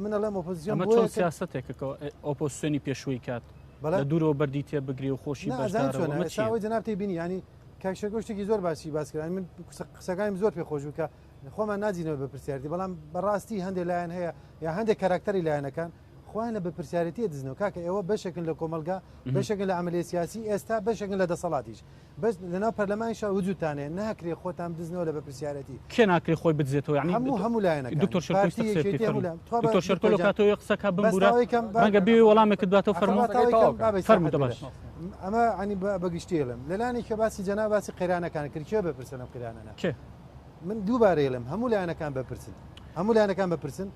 من ئەڵێم ئۆپۆزیسیۆن ئەمە چۆن سیاسەتێکە کە ئۆپۆزیسیۆنی پێشووی کات لە دوورەوە بەردی تێ بگری و خۆشی بەشدارەوە ئەمە چییە؟ ئەوەی جەنابتی بینی ینی کاک شێرکۆ شتێکی زۆر باشی باس کرد من قسەکانیم زۆر پێ خۆش بوو کە خۆمان ناجینەوە بە پرسیارتی بەڵام بەڕاستی هەندێک لایەن هەیە یا هەندێک کاراکتەری لایەنەکان خۆیان لە بەپرسیارەتی دزنەوە کاکە ئێوە بەشێکن لە کۆمەلگا بەشێکن لە عملیە سیاسی ئێستا بەشێکن لە دەسەڵاتیش بەس لەناو پەرلەمانیشا وجودتان هەیە ناکرێ خۆتان بدزنەوە لە بەرپرسیارێتی. کێ ناکرێ خۆی بدزێتەوە یانی هەموو هەموو لایەنەکان دکتۆر شێرکۆ پارتی قسەی بکەی یەکێتی هەموو فەرموو لایەن تخوا بە دکتۆر شێرکۆ دکتۆر لەو جان کاتەوە قسە کە بەس بمبورە تاوەی کەم با ڕەنگە بێ وەڵامێکت باتەوە ئەخە فەرموو با تاوەی کەم با بە فەرموو ئیسراحەت دەباش بێ ئەمە عنی بە بە گشتی ئەڵێم لەلایەنێکە باسی جەناب باسی قەیرانەکان کرد کێ بەرپرسە لەم قەیرانانە کێ من دووبارە ئەڵێم هەموو لایەنەکان بەرپرسن هەموو لایەنەکان بەرپرسن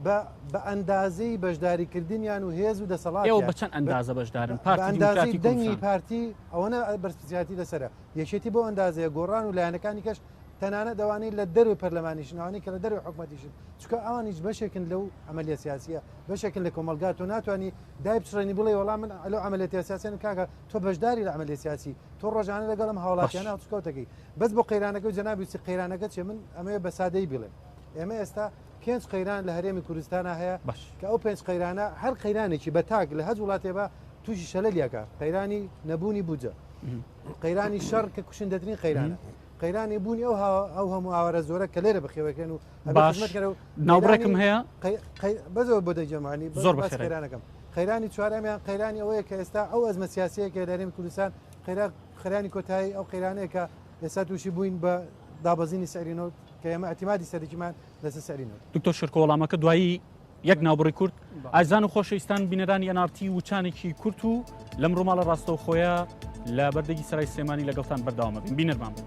بە بە ئەندازەی بەشداریکردنیان و هێز و ئێوە دەسەڵاتیان بە چەند بە ئەندازە بەشدارن بە پارتی ئەندازەی دیموکراتی دەنگی کوردستان پارتی ئەوەنە بەرپرسیارەتی لەسەرە یەکێتی بەو ئەندازەیە گۆڕان و لایەنەکانی کەش تەنانەت ئەوانەی لە دەروی پەرلەمانیشن ئەوانەی کە لە دەروی حکومەتیشن چونکە ئەوانیش بەشێکن لەو عملیە سیاسیە بەشێکن لە کۆمەڵگا تۆ ناتوانانی دایبچڕێنی بڵێ وەڵام من لەو عملیە سیاسیان کاکە تۆ بەشداری لە عملیە سیاسی تۆ ڕۆژانە لەگەڵم باش هاوڵاتیانە هەڵسوکەوتەکەی بەس بۆ قەیرانەکە و جەنابی وتی قەیرانەکە چیە من ئەمەوێ بە سادەیی بڵێم ئێمە ئێستا پێنج قەیران لە هەرێمی کوردستانا هەیە باش. کە ئەو پێنج قەیرانە هەر قەیرانێکی بە تاک لە هەج وڵاتێ بە تووشی شەلەل ئەکا قەیرانی نەبوونی بودجە قەیرانی شەڕ کە کوشندەترین قەیرانە قەیرانی بوونی ئەو ئەو هەموو ئاوارە زۆرە کە لێرە بەخێوەکرێن و ئەبێ باش خزمەت کەرە و ناوبڕێکم قەیرانی هەیە قەی- قەی- بەزەوە بۆ دەگەمانی زۆر باس بەخێرای. قەیرانەکەم قەیرانی چوارەمیان قەیرانی ئەوەیە کە ئێستا ئەو ئەزمە سیاسیەیە کە لە هەرێمی کوردستان قەیرا قەیرانی کۆتایی ئەو قەیرانەیە کە ئێستا تووشی بووین بە دابەزینی سعری نەوت کە ئێمە ئیعتیمادی سەرەکیمان لەسەر سعری نەوت. دکتۆر شێرکۆ وەڵامەکە دوایی یەک ناوبڕی کورت ئازیزان و خۆشەویستان بینەرانی NRT وچانێکی کورت و لەم ڕووماڵە ڕاستەوخۆیە لە بەردەگی سەرای سلێمانی لەگەڵتان بەردەوامە بین بینەرمان بن.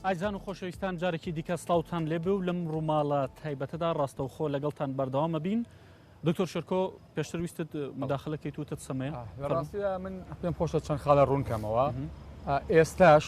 ئازیزان و خۆشەویستان جارێکی دیکە سڵاوتان لێبێ و لەم ڕووماڵە تایبەتەدا ڕاستەوخۆ لەگەڵتان بەردەوامە بین. دکتۆر شێرکۆ پێشتر ویستت مداخلە کەیت وتت سەمەیە لە ڕاستیدا من پێم خۆشە چەند خاڵە ڕوون کەمەوە ئێستاش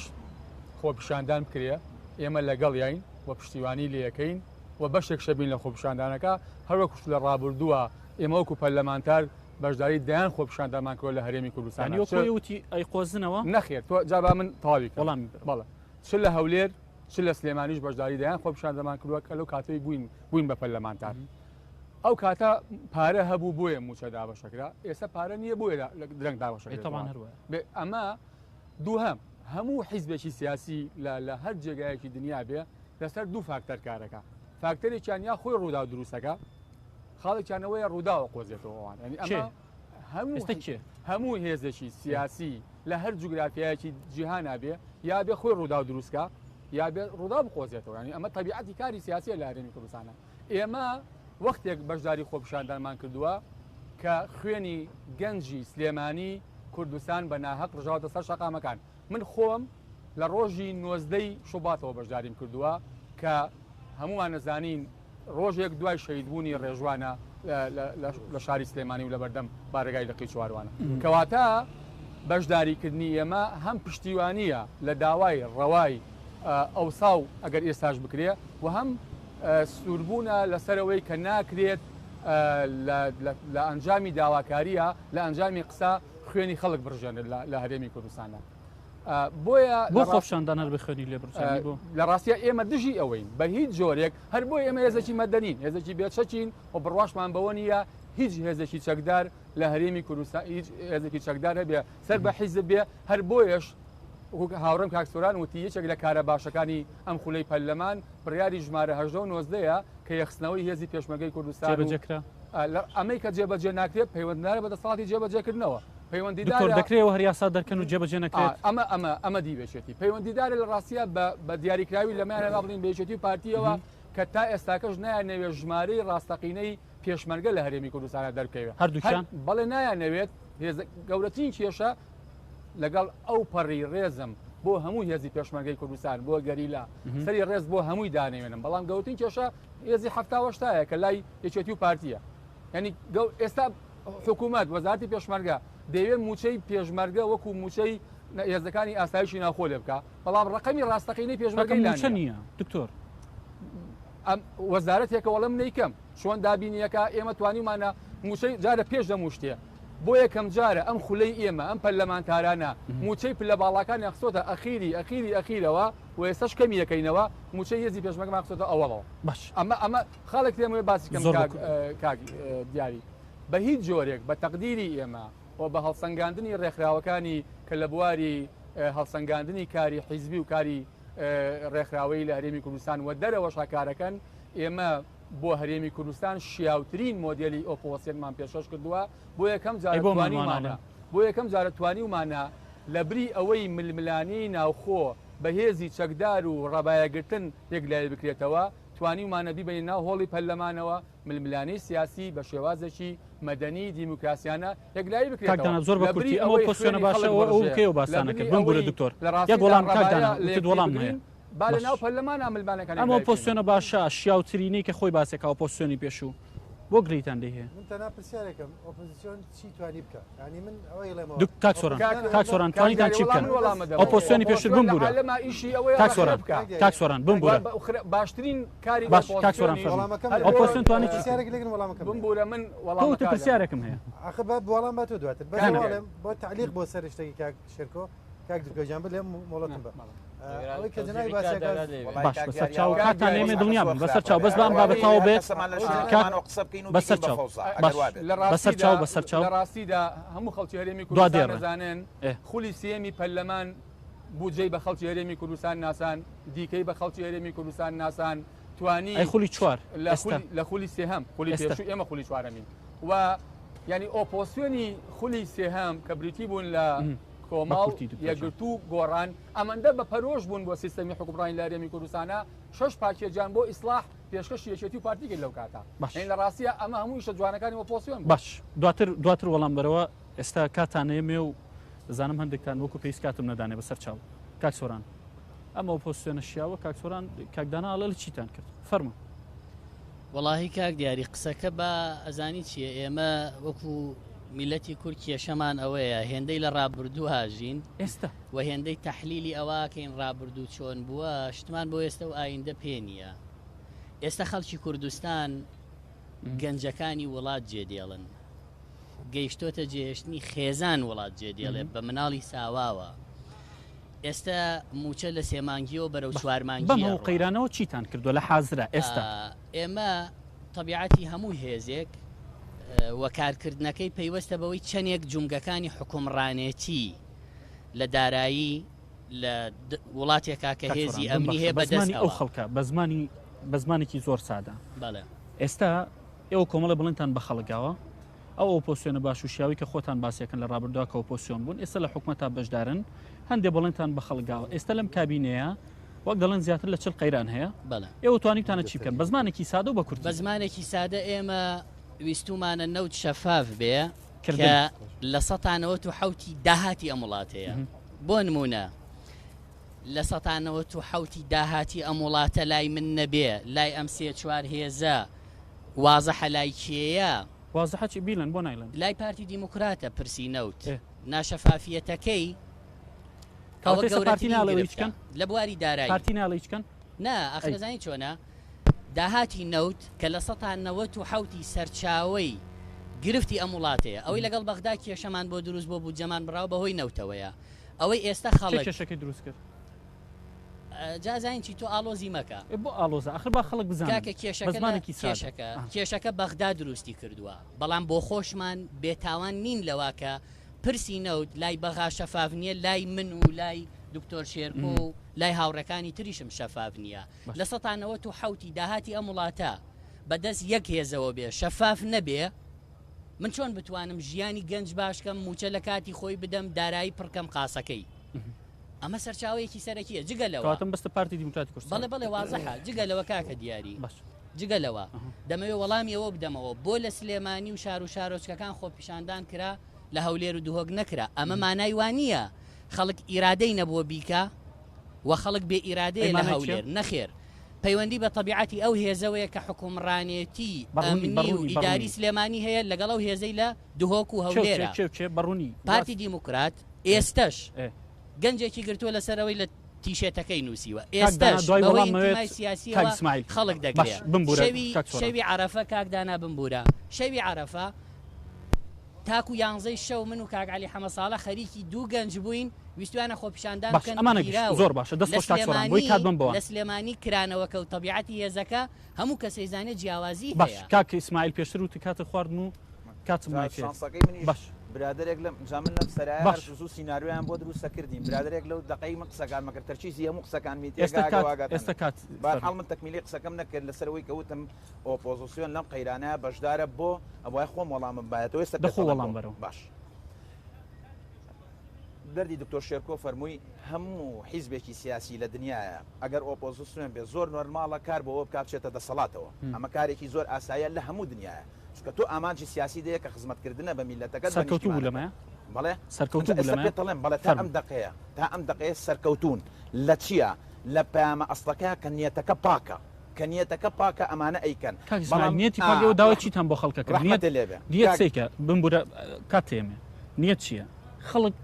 خۆپیشاندان بکرێ ئێمە لەگەڵ یاین و پشتیوانی لەکەین و بەشێک شەبین لە خۆپیشاندانەکە هەروەکوش لە ڕابردووە ئێمە وەکو پەرلەمانتار بەشداری دەیان خۆپیشاندانمان کردوە لە هەرێمی کوردستان یانی وەکو وتی ئەیقۆزنەوە نەخێر تۆ جا با من تەواوی کەم وەڵامی بەرەوە. بەڵێ چ لە هەولێر چ لە سلێمانیش بەشداری دەیان خۆپیشاندەمان کردووە کە لەو کاتەی بووین بووین بە پەرلەمانتار ئەو کاتە پارە هەبوو بۆیە مووچە دابەشەکرا ئێستا پارە نییە بۆیە درەنگ دابەشەکرێت ئەمە دووهەم هەموو حیزبێکی سیاسی لە هەر جێگایەکی دنیا بێ لەسەر دوو فاکتەر کارەکە فاکتەرێکیان یا خۆی ڕوودا دروستەکە خاڵێکیانەوەیە ڕووداوە قۆزێتەوەوان ینی ئەمە هەموو هەموو هێزێکی سیاسی لە هەر جوگرافیایەکی جیهانا بێ یا بێ خۆی ڕووداو دروستکا یا بێ ڕووداو بقۆزێتەوە ینی ئەمە تەبیعەتی کاری سیاسیە لە هەرێمی کوردستانە ئێمە وەختێک بەشداری خۆپیشاندانمان کردووە کە خوێنی گەنجی سلێمانی کوردستان بە ناهەق ڕژاوەتە سەر شەقامەکان. من خۆم لە ڕۆژی نۆزدەی شوباتەوە بەشداریم کردووە کە هەموومان ئەزانین ڕۆژێک دوای شەهیدبوونی ڕێژوانە لە شاری سلێمانی و لەبەردەم بارەگای لقی چواروانە. کەواتە بەشداریکردنی ئێمە هەم پشتیوانییە لە داوای ڕەوای ئەوسا و ئەگەر ئێستاش بکرێ و هەم سووربوونە لەسەر ئەوەی کە ناکرێت لە ئەنجامی داواکارییە، لە ئەنجامی قسە. خوێنی خەڵک بڕژێنێت لە هەرێمی کوردستانە. بۆیە بۆ خۆپیشاندان هەر بە خوێنی لێ بڕژێنی بۆ؟ لە ڕاستیا ئێمە دژی ئەوەین بە هیچ جۆرێک، هەر بۆیە ئێمە هێزێکی مەدەنین، هێزێکی بێچەکین و بڕواشمان بەوە نییە هیچ هێزێکی چەکدار لە هەرێمی کوردستان هیچ هێزێکی چەکدار هەبێ سەر بە حیزب بێ، هەر بۆیەش وەک هاوڕێم کاک سۆران وتی یەکێک لە کارە باشەکانی ئەم خولەی پەرلەمان بڕیاری ژمارە 18 و 19 یە کە یەکخستنەوەی هێزی پێشمەرگەی کوردستان و جێبەجێ کرا؟ ئەمەی کە جێبەجێ ناکرێت پەیوەندیدارە بە دەسەڵاتی جێبەجێکردنەوە. پەیوەندیدارە. دکتۆر دەکرێ ئێوە هەر یاسا دەرکەن و جێبەجێ نەکرێت؟ ئەمە ئەمە ئەمە دیوێکێتی پەیوەندیدارە لە ڕاستیا بە بە دیاریکراوی لەمەیانە با بڵێین بە یەکێتی و پارتییەوە کە تا ئێستاکەش نایانەوێت ژمارەی ڕاستەقینەی پێشمەرگە لە هەرێمی کوردستانە دەربکەوێت. هەردووکیان؟ بەڵێ نایانەوێت هێز گەورەترین کێشە لەگەڵ ئەو پەڕی ڕێزم بۆ هەموو هێزی پێشمەرگەی کوردستان بۆ گەریلا سەری ڕێز بۆ هەمووی دانەوێنم بەڵام گەورەترین کێشە هێزی حەفتاوەشتایە کە لای یەکێتی و پارتیە یعنی ئێستا حکوومەت وەزارەتی پێشمەرگە دەیەوێت مووچەی پێشمەرگە وەکو مووچەی هێزەکانی ئاسایشی ناوخۆ لێ بکا بەڵام ڕقەمی ڕاستەقینەی پێشمەرگەی لا مووچە نییە دکتۆر. ئەم وەزارەتێکە وەڵم نیکەم چۆن دابینیەکە ئێمە توانیمانە مووچەی جارە پێش لە موشتێ بۆ یەکەم جارە ئەم خولەی ئێمە ئەم پەرلەمانتارانە مووچەی پلە باڵاکانیان خستۆتە ئەخیری ئەخیری ئەخیرەوە و ئێستاش کەمی یەکەینەوە مووچەی هێزی پێشمەرگەمان خستۆتە ئەوەڵەوە باش ئەمە ئەمە خاڵێک تێم وێ باسی کەم زۆر کاک بە کاک دیاری بە هیچ جۆرێک بە تەقدیری ئێمە و بە هەڵسەنگاندنی ڕێکخراوەکانی کە لە بواری هەڵسەنگاندنی کاری حیزبی و کاری ڕێکخراوەیی لە هەرێمی کوردستان و دەرەوەش کارەکەن ئێمە بۆ هەرێمی کوردستان شیاوترین مۆدێلی ئۆپۆزسیۆنمان پێشکەش کردووە بۆ یەکەم جار ئەی بۆ توانیومانە مانوانە؟ بۆ یەکەم جارە توانیومانە لە بری ئەوەی ململانێی ناوخۆ بە هێزی چەکدار و ڕەبایەگرتن یەکلایی بکرێتەوە، توانیومانە بیبەینە ناو هۆڵی پەرلەمانەوە، ململانێی سیاسی بە شێوازێکی مەدەنی دیموکراسیانە یەکلایی کاک بکرێتەوە، دانا زۆر بە لە بری کورتی ئەم ئەوەی ئۆپۆزسیۆنە خوێنی باشە خەڵک ئەوە ئەو بڕژێ، کەیەوە لە باسانە بری کرد بمبورە ئەوەی دکتۆر لە یەک ڕاستیدا وەڵام کاک ڕەبایە دانا لە وتت یەکتری وەڵام هەیە بگرین، با لە باش ناو پەرلەمانا ململانێکان ئەم یەکلایی بکەینەوە. ئۆپۆزسیۆنە باشە شیاوترینەی کە خۆی باسێکا ئۆپۆزسیۆنی پێشوو بۆ گلەیتان لێی هەیە؟ من تەنها پرسیارێکم ئۆپۆزیسیۆن چی توانی بکا یانی من ئەوەی ئەڵێمەوە دک کاک سۆران کاک کاک سۆران توانیتان چی بکەن من وەڵام ئەدەمەوە. ئۆپۆزسیۆنی پێشتر ئۆپۆزسیۆن لە بمبورە عالەما ئیشی ئەوەیە کاک ڕەخنە سۆران بکا. کاک سۆران بمبورە باشترین کاری باش کاک سۆران ئۆپۆزسیۆنیش فەرموو وەڵامەکەم هەر لێ ئۆپۆزسیۆن توانی چی بکەن پرسیارێک لێگرن وەڵامەکەم لێ بمبورە من تۆ وتت وەڵامەکە ئەدەمەوە. پرسیارێکم هەیە ئاخر با وەڵام با تۆ دواتر بەس کاک ئەوە ئەڵێم بۆ تەعلیق بۆ سەر شتێکی کاک شێرکۆ کاک دکتۆر گیان بلێم مۆڵەتم بە ئەوەی کە جەنابی باسی ئەکات باش بەسەر چاو کاتان ئێمە دڵنیا بن بەسەر چاو بەس با ئەم بابەتەوە بێت کاک بەسەر چاو باش بەسەر چاو بەسەر چاو لە ڕاستیدا هەموو خەڵکی هەرێمی دوا کوردستان دێڕە دەزانن ئێ. خولی سێیەمی پەرلەمان بودجەی بە خەڵکی هەرێمی کوردستان ناسان دیکەی بە خەڵکی هەرێمی کوردستان ناسان توانی ئەی خولی چوار لە ئێستا خولی لە خولی سێهەم خولی ئێستا پێشوو ئێمە خولی چوارەمین و یعنی ئۆپۆسیۆنی خولی سێهەم کە بریتی بوون لە کۆمەڵ، یەکگرتوو و گۆڕان ئەمەندە بە پەرۆش بوون بۆ سیستەمی حوکمڕانی لە هەرێمی کوردستانا، شەش پاکێجیان بۆ ئیسڵاح پێشکەشی یەکێتی و پارتی کرد لەو کاتە. یانی لە ڕاستیا ئەمە هەموو ئیشە جوانەکانی ئۆپۆسیۆن بوو. باش دواتر دواتر وەڵام بەرەوە ئێستا کاتان نەیەمێ و دەزانم هەندێکتان وەکو پێویست کاتم نەدانێ بەسەر چاو کاک سۆران ئەم ئۆپۆسیۆنە شیاوە کاک سۆران کاک دانا ئەڵێ لە چیتان کرد فەرموو. وەڵاهی کاک دیاری قسەکە با ئەزانی چیە ئێمە وەکو میلەتی کورد کێشەمان ئەوەیە هێندەی لە ڕابردوو هاژین ئێستا و هێندەی تەحلیلی ئەوەکەین ڕابردوو چۆن بووە شتمان بۆ ئێستا و ئایندە پێ نییە ئێستا خەڵکی کوردستان گەنجەکانی وڵات جێدێڵن گەیشتۆتە جێهێشتنی خێزان وڵات جێدێڵێ بە مناڵی ساواوە ئێستا مووچە لە سێ مانگیەوە بەرەو چوار مانگی بەم هەموو ئەڕوا. قەیرانەوە چیتان کردووە لە حازرا ئێستا؟ ئێمە تەبیعەتی هەموو هێزێک و کارکردنەکەی پەیوەستە بەوەی چەندێک جومگەکانی حوکمڕانێتی لە دارایی لە وڵاتێکا کە کاک هێزی سۆران ئەمنی بمبەخشە هەیە بە زمانی ئەو بەدەستەوە. خەڵکە بە زمانی بە زمانێکی زۆر سادە بەڵێ. ئێستا ئێوە کۆمەڵێ بەڵێنتان بە خەڵک گاوە ئەو ئۆپۆسیۆنە باش و شیاوی کە خۆتان باسیەکەن لە ڕابردووا کە ئۆپۆسیۆن بوون ئێستا لە حکومەتا بەشدارن هەندێ بەڵێنتان بە خەڵک گاوە ئێستا لەم کابینەیە وەک دەڵێن زیاتر لە 40 قەیران هەیە بەڵێ. ئێوە توانیوتانە چی بکەن بە زمانێکی سادە و بە بە کورتی؟ زمانێکی سادە ئێمە ویستوومانە نەوت شەفاف بێ کردن. کە لە سەتا نەوەت و حەوتی داهاتی ئەم وڵاتەیە بۆ نموونە لە سەتا نەوەت و حەوتی داهاتی ئەم وڵاتە لای من نەبێ لای ئەم سێ چوار هێزە وازحە لای کێیە؟ وازحە چی بیڵێن بۆ نایڵێن؟ لای پارتی دیموکراتە پرسی نەوت ئێ. ناشەفافیەتەکەی ئەوە کەواتە ئێستا پارتی گەورەترین ناڵێ هیچ گرفتە کەن؟ لە بواری دارایی. پارتی ناڵێ هیچ کەن؟ نا ئاخر ئەی. ئەزانی چۆنە داهاتی نەوت کە لە سەتا نەوەت و حەوتی سەرچاوەی. گرفتی ئەم وڵاتەیە. ئەوەی لەگەڵ بەغدا کێشەمان بۆ دروست بۆ بودجەمان بڕاوە بەهۆی نەوتەوەیە. ئەوەی ئێستا کێ خەڵک. کێشەکەی دروست کرد؟ جا زانین چی تۆ ئاڵۆزی مەکە. ئێ بۆ ئاڵۆزە ئاخر با خەڵک بزانن کاکە بە کێشەکە لە زمانێکی سادە. کێشەکە ئا. کێشەکە بەغدا دروستی کردووە بەڵام بۆخۆشمان بێتاوان نین لەوە کە پرسی نەوت لای بەغا شەفاف نییە لای من و لای دکتۆر شێرکۆ و لای هاوڕێکانی تریشم شەفاف نییە باش. لە سەتا 97 ی داهاتی ئەم وڵاتە بە دەست یەک هێزەوە بێ شەفاف نەبێ من چۆن بتوانم ژیانی گەنج باش کەم مووچە لە کاتی خۆی بدەم دارایی پڕکەم قاسەکەی ئەمە سەرچاوەیەکی سەرەکیە جگە لەوە کەواتە بەستە پارتی دیموکراتی کوردستان بەڵێ بەڵێ وازحە جگە لەوە کاکە دیاری باش جگە لەوە دەمەوێت وەڵامی ئەوە بدەمەوە بۆ لە سلێمانی و شار و شارۆچکەکان خۆپیشاندان کرا لە هەولێر و دهۆک نەکرا ئەمە مانای وا نییە خەڵک ئیرادەی نەبووە بیکا و خەڵک بێ ئیرادەیە لە هەولێر نەخێر پەیوەندی بە تەبیعەتی ئەو هێزەوەیە کە حوکمڕانێتی ئەمنی و ئیداری سلێمانی هەیە لەگەڵ ئەو هێزەی لە دهۆک و هەولێرە. پارتی دیموکرات ئێستەش گەنجێکی گرتووە لەسەر ئەوەی لە تیشێتەکەی نووسیوە ئێستەش بەهۆی ئینتیمای سیاسیەوە خەڵک دەگرێ شەوی شەوی عەرەفە کاک دانا بمبورە شەوی عەرەفە تاکو یانزەی شەو من و کاک عەلی حەمەساڵە خەریکی دوو گەنج بووین ویستویانە خۆپیشاندان باش بکەن ئەمانە گشت گیراون زۆر باشە دەست لە خۆش کاک سۆران بۆی سلێمانی کات بەم بەوان. لە سلێمانی کرانەوەکە و تەبیعەتی هێزەکە هەموو کەس ئەیزانێ جیاوازی باش هەیە. کاک ئیسماعیل پێشتر وتی کاتت خواردم و کاتم جا مای پێت شانسەکەی منیش باش برادەرێک لەم جا من لەم سەرایە هەر باش زوو سیناریۆیان بۆ دروست ئەکردین برادەرێک لەو دەقەی من قسەکانمە کرد تەرکیزی هەموو قسەکانمی ئێستا تێکا کات ئەگەر ئێستا واگاتان کات بەهەرحاڵ فەرموو. من تەکمیلەی قسەکەم نەکرد لەسەر ئەوەی کە وتم ئۆپۆزسیۆن لەم قەیرانە بەشدارە بۆ ئەبوایە خۆم وەڵامم بایەتەوە ئێستا دە پێت خۆ دەڵێم وەڵام بۆ بەرەوە. باش دەردی دکتۆر شێرکۆ فەرمووی هەموو حیزبێکی سیاسی لە دنیایا ئەگەر ئۆپۆزسیۆن بێ زۆر نۆرماڵە کار بۆ ئەوە بکا بچێتە دەسەڵاتەوە ئەمە کارێکی زۆر ئاساییە لە هەموو دنیایا چونکە تۆ ئامانجی سیاسی دەیە کە خزمەتکردنە بە میللەتەکەت بە سەرکەوتوو بوو نیشتیمانەکەت لەمەیا؟ بەڵێ سەرکەوتوو ئینجا بوو ئێستا لەمەیا؟ پێت دەڵێم بەڵێ تا ئەم فەرموو. دەقەیە تا ئەم دەقەیە سەرکەوتوون لە چیا لە پەیامە ئەسڵەکەیا کە نیەتەکە پاکە کە نیەتەکە پاکە ئەمانە ئەیکەن کاک ئیسماعیل بەڵام نیەتی ئا پاک ئێوە داوای چیتان بۆ خەڵکە کرد نیەت ڕەحمەتێ لێ بێ نیەت کاک سەیکە بمبورە کات تێمێ نیەت چییە خەڵک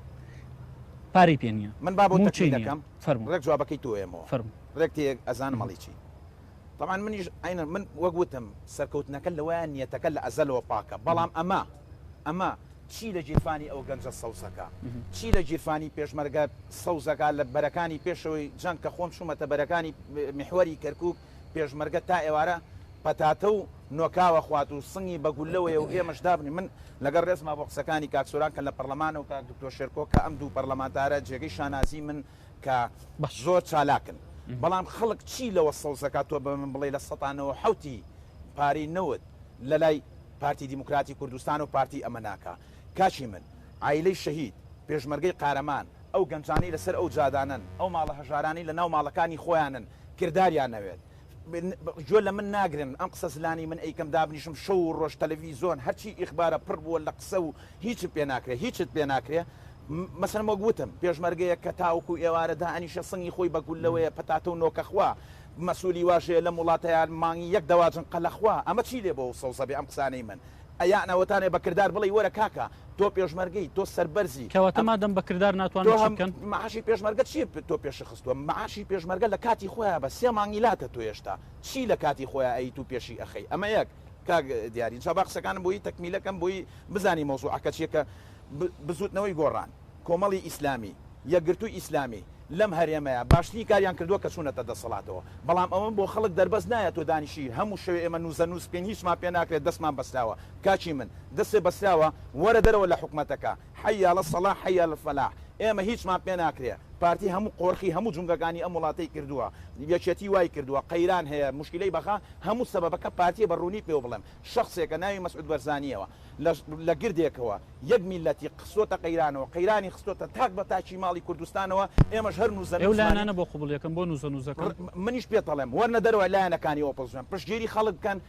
پارەی پێ نییە من با بۆ موچەی تەکمیل نییە دەکەم فەرموو ڕێک جوابەکەی تۆ ئێمەوە فەرموو ڕێک تێ ئەزانم ئەڵی چی تەبعەن منیش عەینەن من وەک وتم سەرکەوتنەکە لەوەیە نیەتەکە لە ئەزەلەوە پاکە بەڵام ئەمە ئەمە چی لە گیرفانی ئەو گەنجە سەوزەکە چی لە گیرفانی پێشمەرگە سەوزەکە لە بەرەکانی پێشەوەی جەنگ کە خۆم چوومەتە بەرەکانی میحوەری کەرکوک پێشمەرگە تا ئێوارە پەتاتە و نۆکاوە خوات و سنگی بە گوللەوەیە و ئێمەش دابنین من لەگەڵ ڕێزما بۆ قسەکانی کاک سۆران کە لە پەڕلەمانە و کاک دکتۆر شێرکۆ کە ئەم دوو پەڕلەمانتارە جێگەی شانازی من کە باش زۆر چالاکن بەڵام خەڵک چی لەوە سەوزەکا تۆ بە من بڵێی لە سەتا نەوە حەوتی پارەی نەوت لە لای پارتی دیموکراتی کوردستان و پارتی ئەمە ناکا کاکی من عایلەی شەهید پێشمەرگەی قارەمان ئەو گەنجانەی لەسەر ئەو جادانەن ئەو ماڵە هەژارانەی لە ناو ماڵەکانی خۆیانن کرداریان نەوێت گوێ لە من ناگرن ئەم قسە زلانەی من ئەیکەم دابنیشم شەو و ڕۆژ تەلەڤیزۆن هەرچی ئیخبارە پڕ بووە لە قسە و هیچت پێ ناکرێ هیچت پێ ناکرێ مەسەلەن وەک وتم پێشمەرگەیەک کە تاوەکو ئێوارە دائەنیشێ سنگی خۆی بە گوللەوەیە پەتاتە و نۆکەخوا مەسولی واش هەیە لەم وڵاتەیا مانگی یەک دەواجن قەلەخوا ئەمە چی لێ بۆ سەوزە بێ ئەم قسانەی من ئەیان ئەوەتانێ بە کردار بڵێی وەرە کاکە تۆ پێشمەرگەی تۆ سەربەرزی کەواتە ئەم مادەم بە کردار تۆ ناتوانن چی هەم بکەن؟ مەعاشی پێشمەرگە چی تۆ پێشی خستووە مەعاشی پێشمەرگە لە کاتی خۆیا بە سێ مانگی لاتە تۆ هێشتا چی لە کاتی خۆیا ئەیت و پێشی ئەخەی ئەمە یەک کاک دیاری جا با قسەکانم بۆیی تەکمیلە کەم بۆیی بزانی مەوزوعەکە چیە کە بزوتنەوەی گۆڕان کۆمەڵی ئیسلامی یەکگرتووی ئیسلامی لەم هەرێمەیا باشترین کاریان کردووە کە چوونەتە دەسەڵاتەوە بەڵام ئەوە بۆ خەڵک دەربەست نایە تۆ دانیشی هەموو شەوێ ئێمە نوزە نوز بکەین هیچمان پێ ناکرێت دەستمان بەسراوە کاکی من دەستێ بەسراوە وەرە دەرەوە لە حکومەتەکە حی علی الصلاح حی علی الفلاح ئێمە هیچمان پێ ناکرێ پارتی هەموو قۆرخی هەموو جومگەکانی ئەم وڵاتەی کردووە یەکێتی وای کردووە قەیران هەیە موشکیلەی بەغا هەموو سەبەبەکە پارتیە بە ڕوونی پێو بڵێم شەخسێکە ناوی مەسعود بەرزانیەوە لە لە گردێکەوە یەک میللەتی خستۆتە قەیرانەوە قەیرانی خستۆتە تاک بە تاکی ماڵی کوردستانەوە ئێمەش هەر نوزە ئێو نوزمانی لایەنانە بۆ قبوڵ یەکەم بۆ نوزە نوزەکەن؟ منیش پێت ئەڵێم وەرنە دەرەوە لایەنەکانی ئۆپۆزسیۆن پشتگیری خەڵک بکەن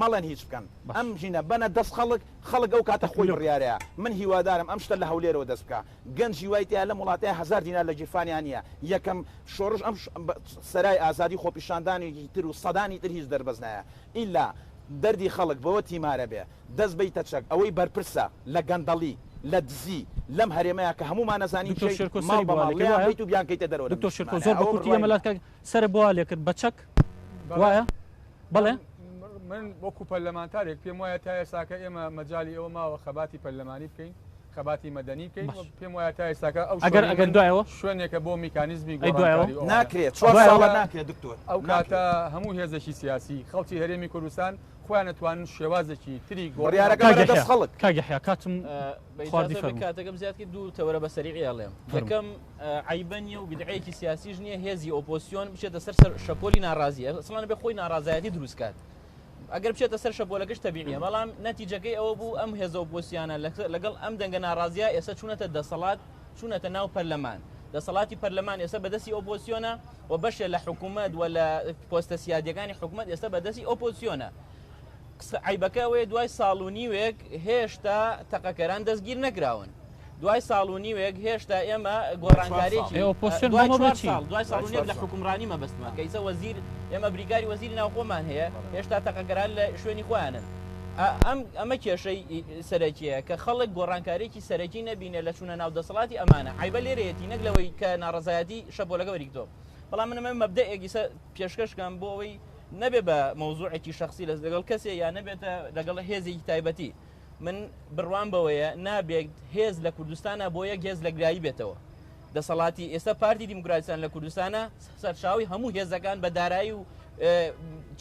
مەڵێن هیچ بکەن باش. ئەم ژینە بەنە دەست خەڵک خەڵک ئەو کاتە خۆی تەکمیلە بکە. بڕیارەیە من هیوادارم ئەم شتە لە هەولێرەوە دەست بکا گەنجی وای تیا لەم وڵاتەیا هەزار دینار لە گیرفانیا نیە یەکەم شۆڕش ئەم سەرای ئازادی خۆپیشاندانێکی تر و سەدانی تر هیچ دەربەست نایە ئیلا دەردی خەڵک بەوە تیمارە بێ دەست بەیتە چەک ئەوەی بەرپرسە لە گەندەڵی لە دزی لەم هەرێمەیا کە هەموومان ئەزانین دکتۆر کێی شێرکۆ ماڵ سەری بە بۆ ماڵ لێکرد لێیان وایە؟ بەیت و بیانکەیتە دەرەوە لەم دکتۆر شێرکۆ نیشتمانەیا زۆر بە ئەوە کورتی بڕوای ئێمە منە. لات کاک سەرت بۆ وا لێکرد بە چەک بەڵێ وایە؟ بەڵێ؟ من وەکو پەرلەمانتارێک پێم وایە تا ئێستاکە ئێمە مەجالی ئەوە ماوە خەباتی پەرلەمانی بکەین خەباتی مەدەنی بکەین باش. پێم وایە تا ئێستاکە ئەو ئەگەر شوێنەی ئەگەر من دوایەوە شوێنێکە بۆ میکانیزمی ئەی دوایەوە؟ گۆڕانکاری ئەوانە. ناکرێت چوار دوایەوە؟ ساڵە ناکرێت دکتۆر ئەو ناکرێت. کاتە هەموو هێزێکی سیاسی خەڵکی هەرێمی کوردستان خۆیان ئەتوانن شێوازێکی تری گۆڕین بڕیارەکە کاک بەرە یەحیا دەست خەڵک. کاک یەحیا کاتم بە خواردی ئیجازە بێ فەرموو. کاتەکەم زیاد کرد دوو تەوەرە بە سەریعی ئەڵێم. فەرموو. یەکەم عەیبە نییە و بیدعەیەکی سیاسیش نییە هێزی ئۆپۆزسیۆن بچێتە سەر سەر شەپۆلی ناڕازی ئەسڵەن ئەبێ خۆی ناڕازایەتی دروست کات ئەگەر بچێتە سەر شەپۆلەکەش تەبیعیە بەڵام نەتیجەکەی ئەوە بوو ئەم هێزە ئۆپۆزسیانە لەگەڵ ئەم دەنگە ناڕازیە ئێستا چوونەتە دەسەڵات چوونەتە ناو پەرلەمان دەسەڵاتی پەرلەمان ئێستا بەدەستی ئۆپۆزسیۆنە و بەشێ لە حکوومەت و لە پۆستە سیادیەکانی حکوومەت ئێستا بەدەستی ئۆپۆزسیۆنە قسە عەیبەکە ئەوەیە دوای ساڵ و نیوێک هێشتا تەقەکەران دەستگیر نەکراون. دوای ساڵ و نیوێک هێشتا ئێمە گۆڕانکاریی دوای چوار ساڵ دوای ساڵ و نیوێک لە حوکمڕانی مەبەستمە کە ئیسە وەزیر ئێمە بریکاری وەزیری ناوخۆمان هەیە هێشتا تەقەکەران لە شوێنی خۆیانن. ئەم ئەمە کێشەی سەرەکیە کە خەڵک گۆڕانکاریی سەرەکی نەبینێ لە چوونە ناو دەسەڵاتی ئەمانە عەیبە لێرەیەتی نەک لەوەی کە ناڕەزایەتی شەپۆلەکە وەریگرتەوە بەڵام من ئەمە مەبدەئێک ئیسە پێشکەش کەم بۆ ئەوەی نەبێ بە مەوزوعێکی شەخسی لەگەڵ کەسێ یا نەبێتە لەگەڵ هێزێکی تایبەتی من بڕوام بەوەیە نابێت هێز لە کوردستانە بۆ یەک هێز لەگرایی بێتەوە دەسەڵاتی ئێستا پارتی دیموکراتستان لە کوردستانە سەرچاوی هەموو هێزەکان بە دارایی و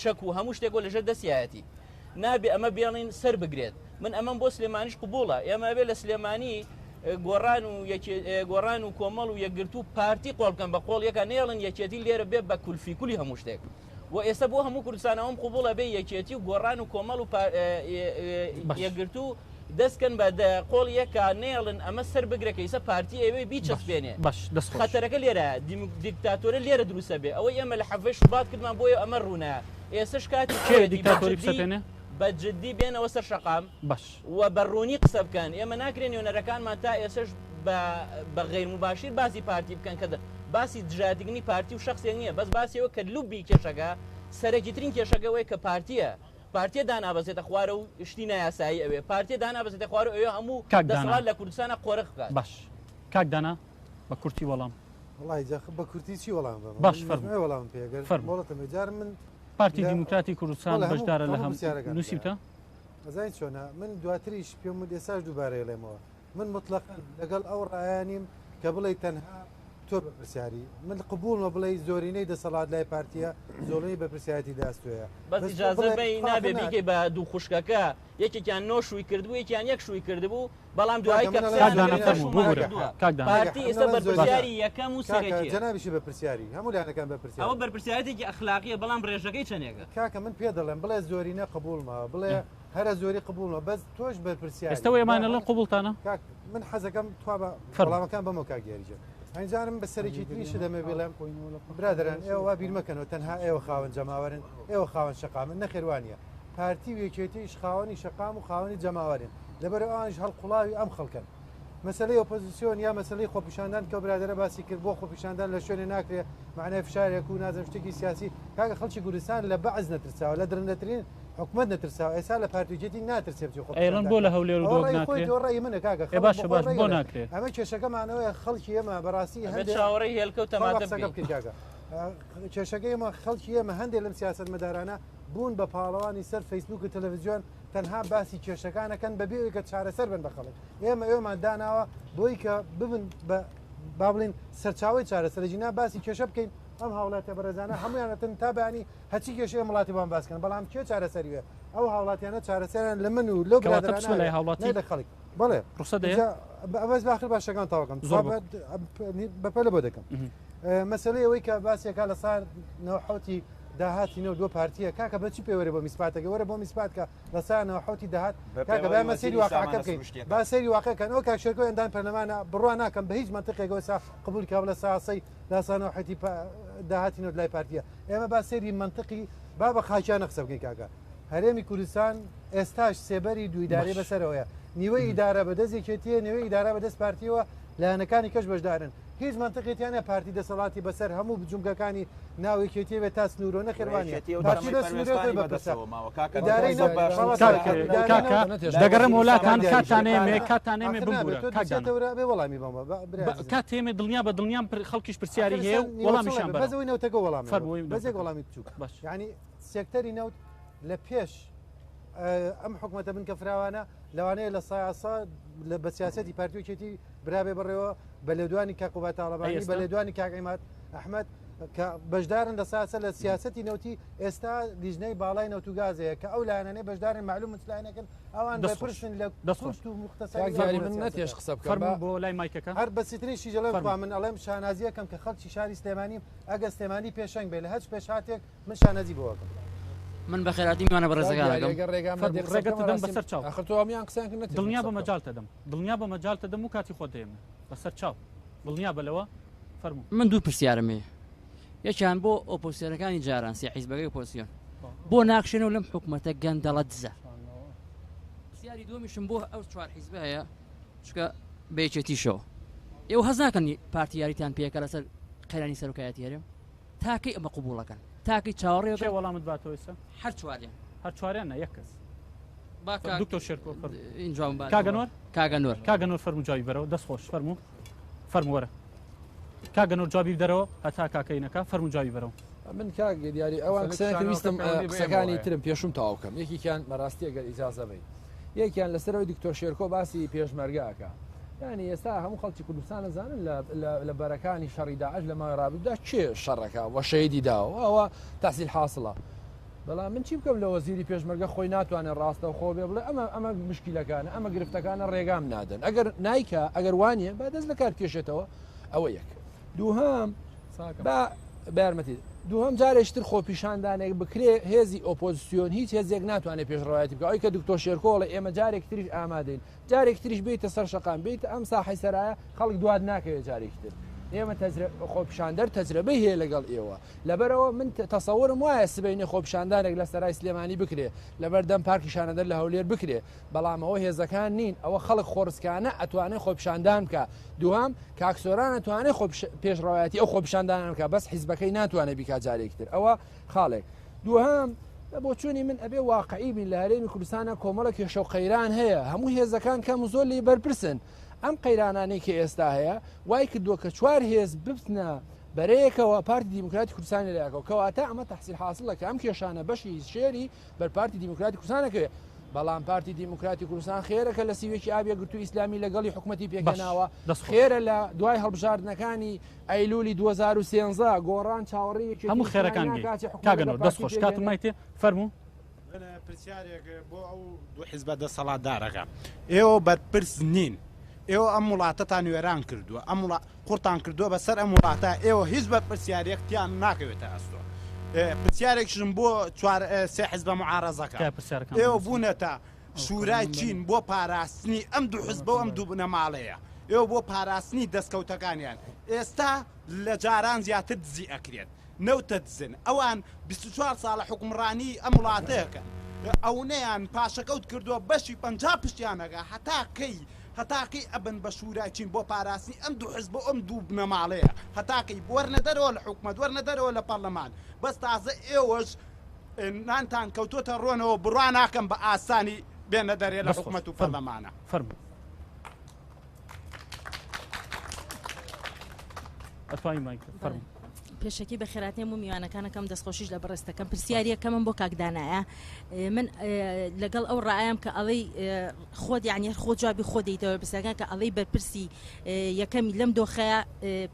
چەک و هەموو شتێک و لەژێر دەستیایەتی نابێ ئەمە بێڵین سەر بگرێت من ئەمەم بۆ سلێمانیش قبوڵە ئێمە ئەبێ لە سلێمانی گۆڕان و گۆڕان و کۆمەڵ و یەکگرتوو پارتی قۆڵ بکەن بە قۆڵ یەکە نێڵن یەکێتی لێرە بێ بە کولفی کولی هەموو شتێک و ئێستا بۆ هەموو کوردستان ئەوم قوبوڵە بێ یەکێتی و گۆڕان و کۆمەڵ و یەکگرتوو دەستکەن بە قۆڵ یەکە نێڵن ئەمە سەر بگرە کە ئیسە پارتی ئەوێ بیچەسپێنێ باش دەست خۆش. خەتەرەکە لێرە دیکتاتۆرە لێرە دروستە بێ ئەوەی ئێمە لە حەڤەی شوبات کردمان بۆیە ئەمە ڕوونە ئێسش کاتی کێ دیکتاتۆری بسەپێنێ؟ بە جدی بێنەوە سەر شەقام باش و بە ڕوونی قسە بکەن ئێمە ناکرێ نوێنەرەکانمان تا ئێسش بە بە غەیر موباشیر باسی پارتی بکەن کە باسی دژایەتیکردنی پارتی و شەخسێک نییە بەس باسی ئەوە کە لوبی کێشەکە سەرەکیترین کێشەکە ئەوەیە کە پارتیە پارتیە دانابەزێتە خوارە و شتی نایاسایی ئەوێ پارتیە دانابەزێتە خوارە ئەوێ هەموو کاک دانا دەسەڵات لە کوردستانە قۆرخ بکات. باش کاک دانا بە کورتی وەڵام. وەڵی جا بە کورتی چی وەڵام بەمەوە؟ باش من فەرموو. مەجموعەی وەڵامم پێ گەر فەرموو. مۆڵەتم بێ جار من پارتی لە دیموکراتی کوردستان بەڵێ هەموو بەشدارە لە هەموو هەم پرسیارەکانم نووسیوتە؟ ئەزانی چۆنە من دواتریش پێم وت ئێستاش دووبارە ئەڵێمەوە من مطلقاً لەگەڵ ئەو ڕایە نیم کە بڵێی تەنها تۆ بەرپرسیاری من قبوڵمە بڵێی زۆرینەی دەسەڵات لای پارتیە زۆرینەی بەرپرسیارەتی لە ئەستۆیە بەس بەس تۆ ئیجازە بڵێ بەی خوا نابێ نا بیکەی بە دوو خوشکەکە یەکێکیان نۆ شووی کردبوو یەکیان یەک شووی کردبوو بەڵام دوایی کاکە کە من قسەیان کاک دانا کرد فەرموو شوومان ببورە کردووە کاک دانا پارتی کاکە ئێستا من ئەڵێم زۆرینە بەرپرسیاری یەکەم و کاکە سەرەکیە جەنابیشی بەرپرسیاری هەموو لایەنەکان بەرپرسیارن ئەوە بەرپرسیارێتێکی ئەخلاقیە بەڵام ڕێژەکەی چەندێکە؟ کاکە من پێ دەڵێم بڵێ زۆرینە قبوڵمە بڵێ هەرە زۆری قبوڵمە بەس تۆش بەرپرسیاری ئێستا ئێمانە لەن قبوڵتانە کاک من حەزەکەم تخوا بە فەرموو. وەڵامەکان بەمەوە کاک دیاری جان ئەنجارم بە سەرەکی ترین شت دەمەوێ بڵێم برادەران ئێوە وا بیر مەکەنەوە تەنها ئێوە خاوەن جەماوەرن ئێوە خاوەن شەقامن نەخێر وا نییە پارتی و یەکێتیش خاوەنی شەقام و خاوەنی جەماوەرن لەبەر ئەوانیش هەڵقوڵاوی ئەم خەڵکەن مەسەلەی ئۆپۆزیسیۆن یا مەسەلەی خۆپیشاندان کە برادەرە باسی کرد بۆ خۆپیشاندان لە شوێنێ ناکرێ معنای فشارێک و نازم شتێکی سیاسی کاکە خەڵکی کوردستان لە بەعس نەترساوە لە درندەترین حکومەت نەترساوە ئێستا لە پارتی یەکێتی ناترسێ بچێ ئەیڵەن خۆپیشاندان بۆ لە بکات هەولێر و ئەوە دهۆک ڕەئی خۆی ناکرێ تۆ ڕەئی منە کاکە ئێ خەڵک باشە بۆ خۆی باش ڕەئی بۆ ئەڵێ ناکرێ ئەمە کێشەکەمانەوەیە خەڵکی ئێمە بەڕاستی ئەبێت هەندێ چاوەڕێی هێلکە و خوا تەماتە قسەکە بکەین بکەین کاکە کێشەکەی ئێمە خەڵکی ئێمە هەندێک لەم سیاسەتمەدارانە بوون بە پاڵەوانی سەر فەیسبوک و تەلەڤزیۆن تەنها باسی کێشەکانەکەن بەبێ ئەوەی کە چارەسەر بن بە خەڵک ئێمە ئێوەمان داناوە بۆی کە ببن بە با بڵین سەرچاوەی چارەسەرەجی نا باسی کێشە بکەین ئەم هاوڵاتە بەڕێزانە هەمویانەتن تا بەیانی هەچی کێشەی ئەم وڵاتی بۆمان باس کەن بەڵام کێ چارەسەری وێ ئەو هاوڵاتیانە چارەسەریان لە من و لەو کەواتە برادەرانە بچمە لای هاوڵاتی نە لە خەڵک بەڵێ ڕوخسەت دەیە ئینجا بەس باخر باشەکان تاوەکەم زۆر بەپەلە بۆ دەکەم مەسەلەی ئەوەی کە باسێکا لە سار 97 داهاتی نەوت بۆ پارتیە کاکە بە چی پێوەرە بۆ میسپاتەکە وەرە بۆ میسپات کە لە سا 97 داهات کاکە با ئێمە سەیری واقعەکە بکەین با سەیری واقعەکەن ئەو کاک شێرکۆ ئەندام پەرلەمانە بڕوا ناکەم بە هیچ مەنتقێکەوە سا قبول کە لە سا سەی لە سا 97 داهاتی نەوت لای پارتیە ئێمە با سەیری مەنتقی با بە خاکیانە قسە بکەین کاکە هەرێمی کوردستان ئێستاش سێبەری دوو ئیدارەی بەسەرەوەیە نیوەی ئیدارە بەدەست یەکێتیە نیوەی ئیدارە بەدەست پارتیەوە لایەنەکانی کەش بەشدارن هیچ مەنتقێ تیا نیە پارتی دەسەڵاتی بەسەر هەموو بجومگەکانی ناو یەکێتیە بێت تا سنوورۆ نەخێر وا نیە یەکێتی ئەو پارتی دەمەی لە سنوورێ خۆی پەروێزخانی بەپرسە بەدەستەوە ماوە کاکە ئیدارەی دڵنیای نەوت باش مامۆستا کاک ئیدارەی کاکە نەوت دەگەڕێمەوە لاتان کاک کاتان دیاری ئێمێ کاکە کاتان ئێمێ ئاخر نابێت بمبورە تۆ کاک دانا دەچێتەوە بێ وەڵامی بەمەوە بە برای بە عەزیزم کات ئێمێ دڵنیا بە دڵنیام پر خەڵکیش پرسیاری ئاخر هەیە ئێستا و نیوە وەڵامیشیان چڵە بێ بەس بەرەوە ئەوەی نەوتەکە وەڵامێ فەرموو ئەوەی بەس یەک نەوتەکە وەڵامی بچووک باش یعنی سێکتەری نەوت. لە پێش ئەم حکومەتە بنکە فراوانە لەوانەیە لە سایاسا بە سیاسەتی پارتی و یەکێتی برابێ بەڕێوە بە لێدوانی کاک قوباد تاڵەبانی بە لێدوانی کاک عیماد ئەحمەد کە بەشدارن لە ساسە لە سیاسەتی نەوتی ئێستا لیژنەی باڵای نەوت و گاز هەیە کە ئەو لایەنانەی بەشدارن معلوم چ لایەنێکن ئەوان بەرپرسن لە کورت و موختەسەری من نەتێش قسە بکەم فەرموو بۆ لای مایکەکە. هەر بەسیترین شیش ئەڵێم خوا من ئەڵێم شانازیەکەم کە خەڵکی شاری سلێمانیم ئەگەر سلێمانی پێشەنگ بێ لە هەچ پێشهاتێک من شانازی بۆ ئەکەم. من بەخێرهاتنی میوانە بەڕێزەکان ئەکەم. فەرموو ڕێگەت دەدەم بەسەر چاو. ئاخر تۆ هەموویان قسەیان کرد نەتێش دڵنیا قسە بە بکەم. مەجالت ئەدەم دڵنیا بە مەجالت ئەدەم و کاتی خۆت دەیەمێ بەسەر چاو دڵنیا بە لەوە فەرموو. من دوو پرسیارم هەیە یەکیان بۆ ئۆپۆزسیۆنەکانی جاران سێ حیزبەکەی ئۆپۆزسیۆن بۆ ناکشێنەوە لەم حکومەتە گەندەڵە دزە پرسیاری دووەمیشم بۆ ئەو چوار حیزبە هەیە چونکە بە یەکێتیشەوە ئێوە هەست ناکەن پارتی یاریتان پێکە لەسەر قەیرانی سەرۆکایەتی هەرێم تاکەی ئەمە قبوڵەکەن تاکەی چاوەڕێ کێ وەڵامت باتەوە ئێستا؟ هەر چواریان هەر چواریان نا یەک کەس با کاک دکتۆر شێرکۆ فەرموو ئینجام باتەوە. کاک ئەنوەر کاک ئەنوەر کاک ئەنوەر فەرموو جوابی بەرەوە دەست خۆش فەرموو فەرموو وەرە کاک ئەنوەر جوابی بدەرەوە هەتا کاکەی نەکا فەرموو جوابی بەرەوە. من کاک دیاری ئەوان مەسەلەی قسەیان کرد ویستم کشانەوەکە پەیوەندی بە ئێمەوە قسەکانی هەیە. ترم پێشوم تەواو کەم یەکێکیان بەڕاستی ئەگەر ئیجازە بەی یەکیان لەسەرەوەی دکتۆر شێرکۆ باسی پێشمەرگە ئەکا یانی ئێستا هەموو خەڵکی کوردستان ئەزانن لە لە بەرەکانی شەڕی داعش لە ماوەی ڕابردوودا کێ شەڕەکە و شەهیدی داوە ئەوە تحصیل حاصلە بەڵام من چی بکەم لە وەزیری پێشمەرگە خۆی ناتوانێت ڕاستەوخۆ بێ بڵێ ئەمە ئەمە مشکیلەکانە ئەمە گرفتەکانە ڕێگام نادەن ئەگەر نایکا ئەگەر وانە با دەست لە کار بکێشێتەوە ئەوە یەک دووهەم با بە یارمەتی دووهەم جارێکتر خۆپیشاندانێک بکرێ هێزی ئۆپۆزیسیۆن هیچ هێزێک ناتوانێت پێشڕەوایەتی بکە ئەوی کە دکتۆر شێرکۆڵە ئێمە جارێک تریش ئامادەین جارێک تریش بێیتە سەر شەقام بێیتە ئەم ساحەی سەرایە خەڵک دوات ناکەوێت جارێکی تر ئێمە خۆپیشاندەر تەجرەبەی هەیە لەگەڵ ئێوە لەبەرەوە من تەسەورم وایە سبەینێ خۆپیشاندانێک لە سەرای سلێمانی بکرێ لەبەردەم پارکی شانەدەر لە هەولێر بکرێ بەڵام ئەوە هێزەکان نین ئەوە خەڵک خۆڕسکانە ئەتوانێت خۆپیشاندان بکە دووهەم کاک سۆران ئەتوانێت خۆ پێشڕەوایەتی ئەو خۆپیشاندانە بکە بەس حیزبەکەی ناتوانێت بیکا جارێکی تر ئەوە خاڵێک دووهەم بە بۆچوونی من ئەبێ واقعی بین لە هەرێمی کوردستانە کۆمەڵە کێشە و قەیران هەیە هەموو هێزەکان کەم و زۆر لێی بەرپرسن ئەم قەیرانانەی کە ئێستا هەیە وای کردووە کە چوار هێز ببنە بەرەیەکەوە پارتی دیموکراتی کوردستانی لایەکەوە کەواتە ئەمە تەحسیل حاصلە کە ئەم کێشانە بەشی شێری بەر پارتی دیموکراتی کوردستان ئەکەوێ بەڵام پارتی دیموکراتی کوردستان خێرە کە لە سیوێکی ئاب یەکگرتوو ئیسلامی لەگەڵی حکومەتی پێکهێناوە خێرە لە دوای هەڵبژاردنەکانی ئەیلولی 2013 گۆڕان چاوەڕێی یەکێتی هەموو خێرەکان نیشتمانی گەی ناکات کاک حکومەتەکە ئەنوەر دەست پارتی خۆش کاتم پێکهێنێ. مایتێ فەرموو. من پرسیارێک بۆ ئەو دوو حیزبە دەسەڵاتدارەکە ئێوە بەرپرس نین ئێوە ئەم وڵاتەتان وێران کردووە ئەم وڵا قوڕتان کردووە بەسەر ئەم وڵاتە ئێوە هیچ بەرپرسیاریەکتیان ناکەوێتە ئەستۆ پرسیارێکیشم بۆ چوار سێ حزبە معارەزەکە تکایە پرسیارەکان ئێوە بنووسن. بوونەتە شورای چین بۆ پاراستنی ئەم دوو حزبە و ئەم دوو بنەماڵەیە ئێوە بۆ پاراستنی دەستکەوتەکانیان ئێستا لە جاران زیاتر دزی ئەکرێت نەوتە دزن ئەوان 24 ساڵە حوکمڕانی ئەم وڵاتەکەن ئەونەیان پاشەکەوت کردووە بەشی 50 پشتیانەکە هەتا کەی هەتا کەی ئەبن بە شورای چین بۆ پاراستنی ئەم دوو حزب و ئەم دوو بنەماڵەیە هەتا کەی وەرنە دەرەوە لە حکومەت وەرنە دەرەوە لە پەرلەمان بەس تازە ئێوەش نانتان کەوتۆتە ڕۆنەوە بڕوا ناکەم بە ئاسانی بێنە دەرێ لە دەست خۆش. حکومەت و فەرموو. پەرلەمانە. فەرموو. ئەتوانی مایک فەرموو. پێشەکی بەخێراتنی هەموو میوانەکانەکەم دەستخۆشیش لە بەڕێزتەکەم پرسیار یەکەمم بۆ کاک دانایە من لەگەڵ ئەو ڕایم کە ئەڵێی خۆت یعنی هەر خۆت جوابی خۆ دەیتەوە پرسیارەکان کە ئەڵێی بەرپرسی یەکەمی لەم دۆخەیە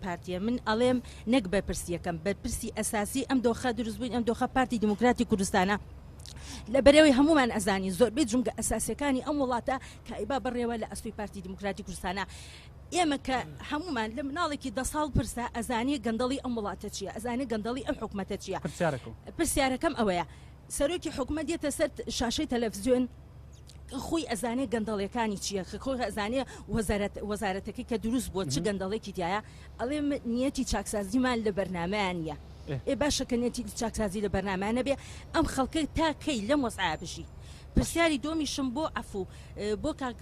پارتیە من ئەڵێم نەک بەرپرسی یەکەم بەرپرسی ئەساسی ئەم دۆخە دروستبووین ئەم دۆخە پارتی دیموکراتی کوردستانە لەبەرەوەی هەمومان ئەزانین زۆربەی جومگە ئەساسیەکانی ئەم وڵاتە کە ئەیبا بەڕێوە لە ئەستۆی پارتی دیموکراتی کوردستانە ئێمە کە هەمومان لە مناڵێکی دە ساڵ پرسە ئەزانێ گەندەڵی ئەم وڵاتە چییە ئەزانێ گەندەڵی ئەم حکومەتە چییە پرسیارەکەم پرسیارەکەم ئەوەیە سەرۆکی حکومەت دێتە سەر شاشەی تەلەفزیۆن کە خۆی ئەزانێ گەندەڵیەکانی چییە کە خۆی ئەزانێ وەزارەت وەزارەتەکەی کە دروست بووە چ گەندەڵێکی تایە ئەڵێ نیەتی چاکسازیمان لە بەرنامەیان نییە ئێ باشە کە نیەتی چاکسازی لە بەرنامەیان نەبێ ئەم خەڵکە تا کەی لەم وەزعە بژی پرسیاری دۆمیشم بۆ عەفو بۆ کاک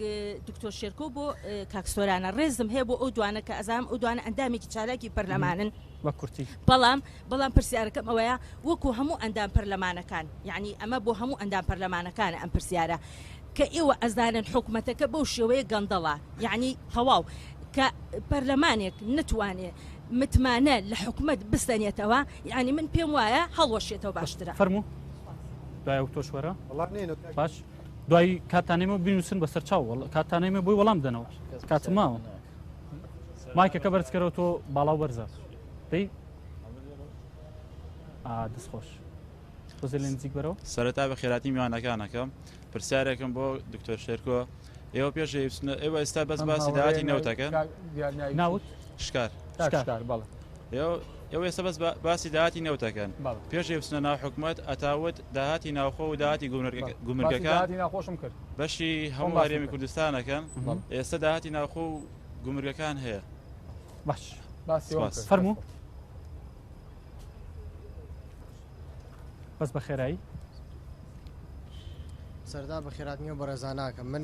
دکتۆر شێرکۆ بۆ کاک سۆرانە ڕێزم هەیە بۆ ئەو دوانە کە ئەزانم ئەو دوانە ئەندامێکی چالاکی پەرلەمانن بە کورتی. بەڵام بەڵام پرسیارەکەم ئەوەیە وەکو هەموو ئەندام پەرلەمانەکان یعنی ئەمە بۆ هەموو ئەندام پەرلەمانەکانە ئەم پرسیارە کە ئێوە ئەزانن حکومەتەکە بەو شێوەیە گەندەڵە یعنی تەواو کە پەرلەمانێک نتوانێ متمانە لە حکومەت بسەنێتەوە یعنی من پێم وایە هەڵوەشێتەوە باشترە. فەرموو. دوای ئەو تۆش وەرە. باش دوای کاتانێمە بینوسن بەسەر چاو کاتانێمە بۆی وەڵام دەنەوە کاتم ماوە مایکەکە بەرزکەرەوە تۆ باڵاو بەرزە دەی دەست خۆش تۆزێ لە نزیک بەرەوە. سەرەتا بە خێراتی میوانەکانەکەم پرسیارێکم بۆ دکتۆر شێرکۆ ئێوە پێش ئێوە ئێستا بەس باسی داهاتی نەوتەکەن ناوت شکار شکار بەڵێ ئێوە ئێستا بەس باسی داهاتی نەوتەکەن پێش بچنە ناو حکومەت ئەتاوت داهاتی ناوخۆ و داهاتی گومرگەکان ناخۆشم کرد بەشی هەموو هەرێمی کوردستانەکەن ئێستا داهاتی ناوخۆ و گومرگەکان هەیە باش فەرموو بەس بە خێرایی. سەردا بە خێراتنی و بەڕێزاناکەم من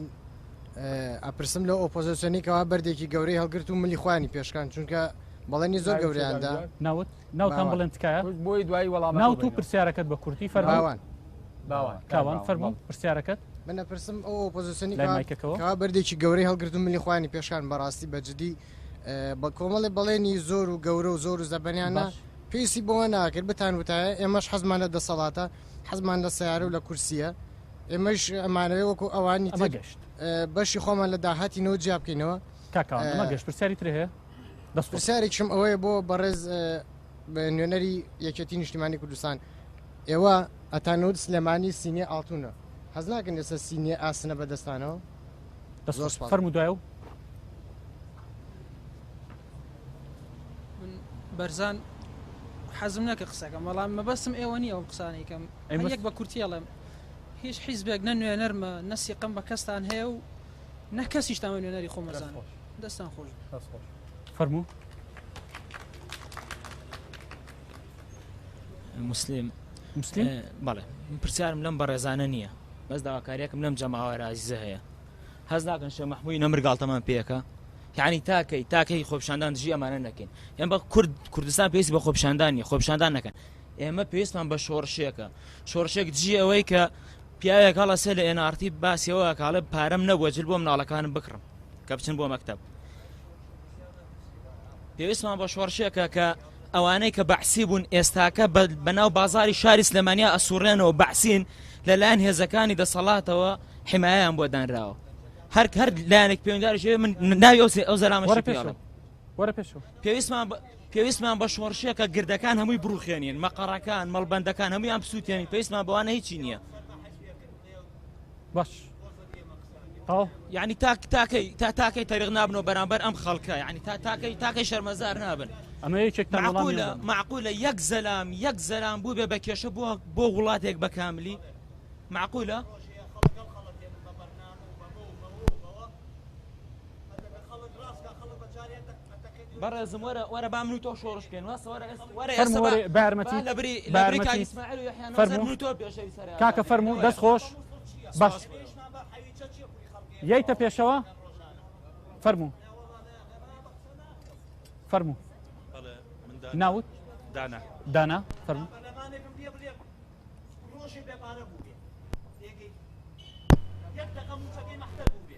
ئەپرسم لە ئۆپۆزیسیۆنی کەوا بەردێکی گەورەی هەڵگرت و ملی خۆیانی پێشکان چونکە بەڵێنی زۆر گەوریاندا ناوت ناوتان بڵێن تکایە بۆی دوایی وەڵام ناوت و پرسیارەکەت بە کورتی فەرماوان کاوان فەرموو پرسیارەکەت من ئەپرسم ئەو ئۆپۆزیسیۆنی کەوا بەردێکی گەورەی هەڵگرت و ملی خۆیانی پێشکان بەڕاستی بە جدی بە کۆمەڵێ بەڵێنی زۆر و گەورە و زۆر و زەبەنیانە پێویستی بەوە ناکرد بتان وتایە ئێمەش حەزمان لە دەسەڵاتە حەزمان لە سیارە و لە کورسیە ئێمەش ئەمانەوێ وەکو ئەوانی تر گەشت بەشی خۆمان لە داهاتی نەوت جیا بکەینەوە کاکاوان ئەمە گەشت پرسیاری تر هەیە دەست خۆش. پرسیارێکشم ئەوەیە بۆ بەڕێز نوێنەری یەکێتی نیشتیمانی کوردستان ئێوە ئەتانوت سلێمانی سینێ ئاڵتونە حەز ناکەن ئێستا سینێ ئاسنە بەدەستانەوە؟ دەست خۆش. فەرموو دوایەو. من بەرزان حەزم نەکە قسەکەم بەڵام مەبەستم ئێوە نییە ئەو قسانەی کەم هەر یەک بە کورتی ئەڵێم هیچ حیزبێک نە نوێنەرمە نە سیقەم بە کەستان هەیە و نە کەسیشتان بە نوێنەری خۆم ئەزانم دەستان خۆش بێت. فەرموو. مسلم مسلم بەڵێ من پرسیارم لەم بەڕێزانە نییە بەس داواکاریەکەم لەم جەماوەرە ئازیزە هەیە هەست ناکەن شێخ مەحموودی نەمر گاڵتەمان پێکە یعنی تاکەی تاکەی خۆپیشاندان دژی ئەمانە نەکەین ئێمە بە کورد کوردستان پێویستی بە خۆپیشاندان نیە خۆپیشاندان نەکەن ئێمە پێویستمان بە شۆڕشێکە شۆڕشێک دژی ئەوەی کە پیاوێک هەڵەسێ لە ئێنارتی باسیەوە کاڵێ پارەم نەبووە جل بۆ مناڵەکانم بکڕم کە بچن بۆ مەکتب پێویستمان بە شۆڕشێکە کە ئەوانەی کە بەعسی بوون ئێستاکە بەناو بازاری شاری سلێمانیا ئەسوڕێنەوە بەعسین لەلایەن هێزەکانی دەسەڵاتەوە حمایەیان بۆ دانراوە هەر هەر لایەنێک پەیوەندیداریش هەیە من ناوی ئەو ئەو زەلامەشی پێ ئەڵێم. وەرە پێشەوە. پێویستمان بە پێویستمان بە شۆڕشێکە گردەکان هەمووی بڕوخێنین مەقەڕەکان مەڵبەندەکان هەموویان بسووتێنین پێویستمان بەوانە هیچی نییە. باش تەواو. یعنی تا تاکەی تا تاکەی تەریق نابنەوە بەرامبەر ئەم خەڵکە یعنی تا تاکەی تاکەی شەرمەزار نابن. ئەمە یەکێکتان وەڵامی معقولە ئەم دەنەوە. معقولە یەک زەلام یەک زەلام بووبێ بە کێشە بۆ بۆ وڵاتێک بە کاملی معقولە؟ بەڕێزم وەرە وەرە با من و تۆ شۆڕش بکەین واسە وەرە ئێستا وەرە ئێستا فەرموو با وەرە بە یارمەتی با لە بری بە لە بری کاک یارمەتی ئیسماعیل و یەحیا نەوزەر فەرموو من و تۆ پێشەوی سەرەیان کاکە دابنێین فەرموو وەرە دەست خۆش باش یەیتە پێشەوە فەرموو فەرموو ناوت دانا دانا فەرموو ڕۆژێ بێ پارە بووبێ تێگەی یەک دەقە موچەکەی مەحتەر بووبێ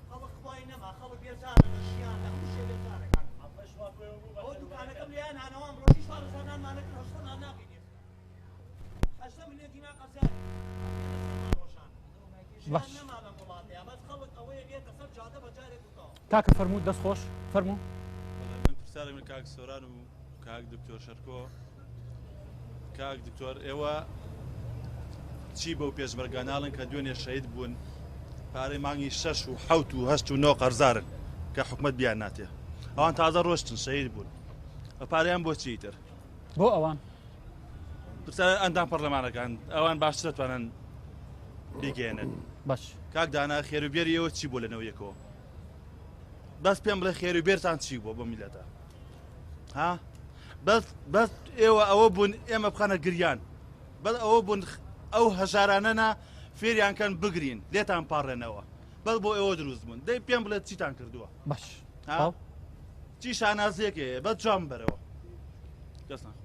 خەڵک خوای نەما خەڵک بێزارە لە ژیان لە هەموو شتێ بێزارە کاک ئەوە دوکانەکەم لێیان هانەوام ڕۆژی 4 هەزار نانمان نەکرد هەشتە نان ناکەین ئێستا هەشتە ملیۆن دینار قەرزاری لەسەرمان ڕۆژانە ژیان باش نەما لەم وڵاتەیە بەس خەڵک ئەوەیە بێتە سەر جادە بە جارێک و تەواو. کاکە فەرموو دەست خۆش فەرموو. بەڵێ من پرسیارم لە کاک سۆران و کاک دکتۆر شەرکۆ کاک دکتۆر ئێوە چی بەو پێشمەرگاناڵن کە دوێنێ شەهید بوون پارەی مانگی شەش و حەوت و هەشت و نۆ قەرزارن کە حکومت بیان ناتێ ئەوان تازە ڕۆشتن شەهید بوون ئە پارەیان بۆ چی تر بۆ ئەوان پرسیار ئەندام پەرلەمانەکان ئەوان باشتر دەتوانن بیگەێنن باش کاک دانا خێروبێری ئێوە چی بۆ لەنەوە یەکەوە بەس پێم بڵێ خێروبێرتان چی بووە بۆ میلەتە ها بەس بەس ئێوە ئەوە بوون ئێمە بخەنە گریان بەس ئەوە بوون ئەو هەژارانە نا فێریان کەن بگرین لێتان پاڕێنەوە بەس بۆ ئێوە دروست بوون دەی پێم بڵێت چیتان کردووە باش ها چی شانازیەک هەیە بەس جواب بەرەوە دەستان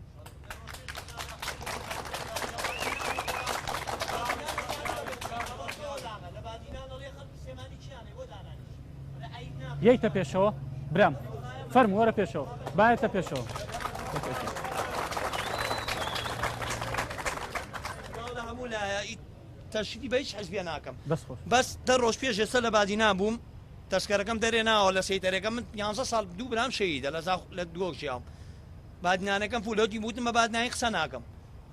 یەیتە پێشەوە برام فەرموو وەرە پێشەوە بایەتە پێشەوە. لە هەموو لایە. تەرشیدی بە هیچ حزبێ ناکەم. دەست خۆش. بەس دە ڕۆژ پێش ئێستا لە بادینان بووم تەسکەرەکەم دەرێ ناوە لە سەیتەرەکە من یانزە ساڵ دوو برام شەهیدە لە زاخ لە دهۆک ژیاوم بادینانەکەم فو لەوتی وتم بە بادینانی قسە ناکەم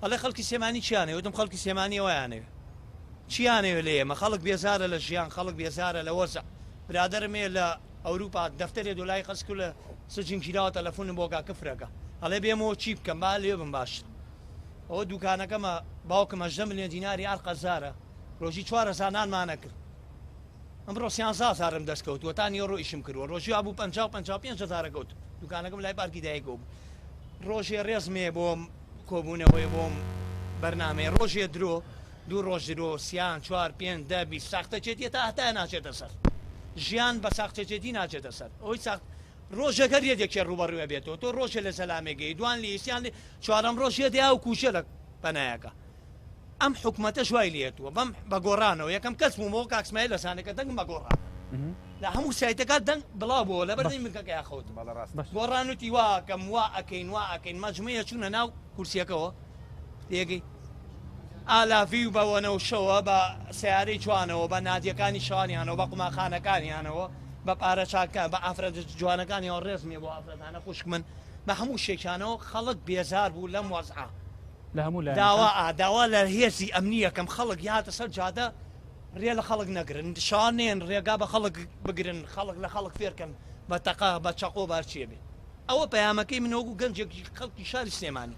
ئەڵێ خەڵکی سلێمانی چیانەوێ وتم خەڵکی سلێمانی ئەوەیانەوێ چیانەوێ لە ئێمە خەڵک بێزارە لە ژیان خەڵک بێزارە لە وەزع برادەرم هەیە لە ئەوروپا دەفتەرێ دۆلای خەست کرد لە سجن گیراوە تەلەفونم بۆ کا کفرەکە ئەڵێ بێمەوە چی بکەم با لێ بم باشتر ئەوە دوکانەکەمە باوکم 18 ملیۆن دیناری ئار قەرزارە ڕۆژی 4000 نانمان نەکرد ئەمڕۆ سیانزە هەزارم دەست کەوتووە تا نیوەڕۆ ئیشم کردووە ڕۆژی وابوو پەنجا و 55 هەزارە کەوت دوکانەکەم لای پارکی دایکەوە بوو ڕۆژێ ڕێزم هەیە بۆم کۆبوونەوەی بۆم بەرنامەیە ڕۆژێ درۆ دوو ڕۆژ درۆ سیان چوار پێنج دە 20 ساختەچێتیە تا هەتا ناچێتە سەر ژیان بە ساختەچێتی ناچێتە سەر ئەوەی ساخت ڕۆژێک هەر یەکێ ڕووبەڕووە بێتەوە تۆ ڕۆژێ لە سەلامێگەی دوان لێ سیان لێ چوارەم ڕۆژ یە دیا و کوشە لە پەنایەکە ئەم حکومەتەش وای لێهاتووە بەم بە گۆڕانەوە یەکەم کەس بوومەوە کاک سمایل دەزانێت کە دەنگم بە گۆڕان لە هەموو سایتەکان دەنگ بڵاو بووە لەبەر دەنگ بنکەکەیا خەوتم گۆڕان وتی وا ئەکەم وا ئەکەین وا ئەکەین مەجموعە چوونە ناو کورسیەکەوە تێگەی ئالاڤی و بە وەنەوشەوە بە سیارەی جوانەوە بە نادیەکانی شەوانیانەوە بە قوماخانەکانیانەوە بە پارە چاکە بە ئافرەت جوانەکانیەوە ڕێزم بۆ ئافرەتانە خوشک من بە هەموو شێکانەوە خەڵک بێزار بوو لەم وەزعە لە هەموو لایەنەکان. داوا داوا لە هێزی ئەمنی ئەکەم خەڵک یاتە سەر جادە ڕێ لە خەڵک نەگرن شەوان نێن ڕێگا بە خەڵک بگرن خەڵک لە خەڵک فێرکەن بە تەقە بە چەقۆ بە هەرچیە بێ ئەوە پەیامەکەی من وەکو گەنجێکی خەڵکی شاری سلێمانی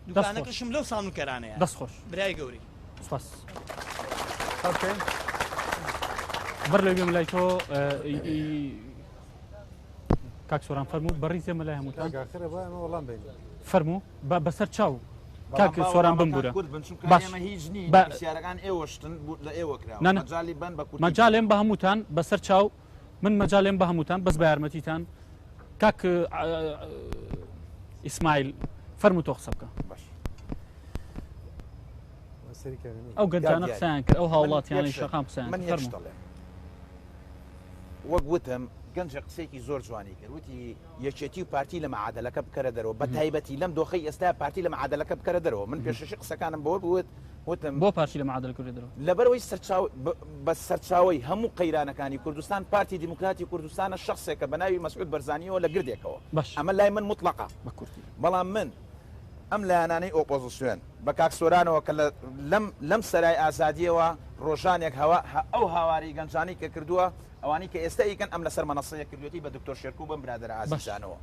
دوکانەکەشم لەو سامنکەرانەیە دەست خۆش برای گەورەی سپاس بەر لەوەی بێم لای تۆ کاک سۆران فەرموو بەڕیز ئێمە لای هەمووتان فەرموو بە بەسەر چاو کاک سۆران بمبورە باش پرسیارەکان ئێوەشتن لە ئێوە کرا مەجالی بن بە کوردی مەجالێم بە هەمووتان بەسەر چاو من مەجالێم بە هەمووتان بەس بە یارمەتیتان کاک ئیسماعیل فەرموو تۆ قسە بکە باش ئەو گەنجانە قسەیان کرد ئەو هاوڵاتیانەی شەقام قسەیان من کرد فەرموو دەڵێم وەک وتم گەنجە قسەیەکی زۆر جوانی کرد وتی یەکێتی و پارتی لە مەعادەلەکە بکەرە دەرەوە بە تایبەتی لەم دۆخەی ئێستا پارتی لە مەعادەلەکە بکەرە دەرەوە من پێشەشی قسەکانم بەوە بوت وتم بۆ پارتی لە مەعادەلەکە بکەرە دەرەوە؟ لەبەرئەوەی سەرچاو بە سەرچاوەی هەموو قەیرانەکانی کوردستان پارتی دیموکراتی کوردستانە شەخسێکە بە ناوی مەسعود بەرزانیەوە لە گردێکەوە باش ئەمە لای من موتڵەقە بە کورتی بەڵام من ئەم لایەنانەی ئۆپۆزسیۆن بە کاک سۆرانەوە کە لە لەم لەم سەرای ئازادیەوە ڕۆژانێک هەوا ئەو هاوارەی گەنجانەی کە کردووە ئەوانەی کە ئێستا ئەیکەن ئەم لەسەر مەنەسەیە کردوێتی بە دکتۆر شێرکۆ بەم برادەرە ئازیزانەوە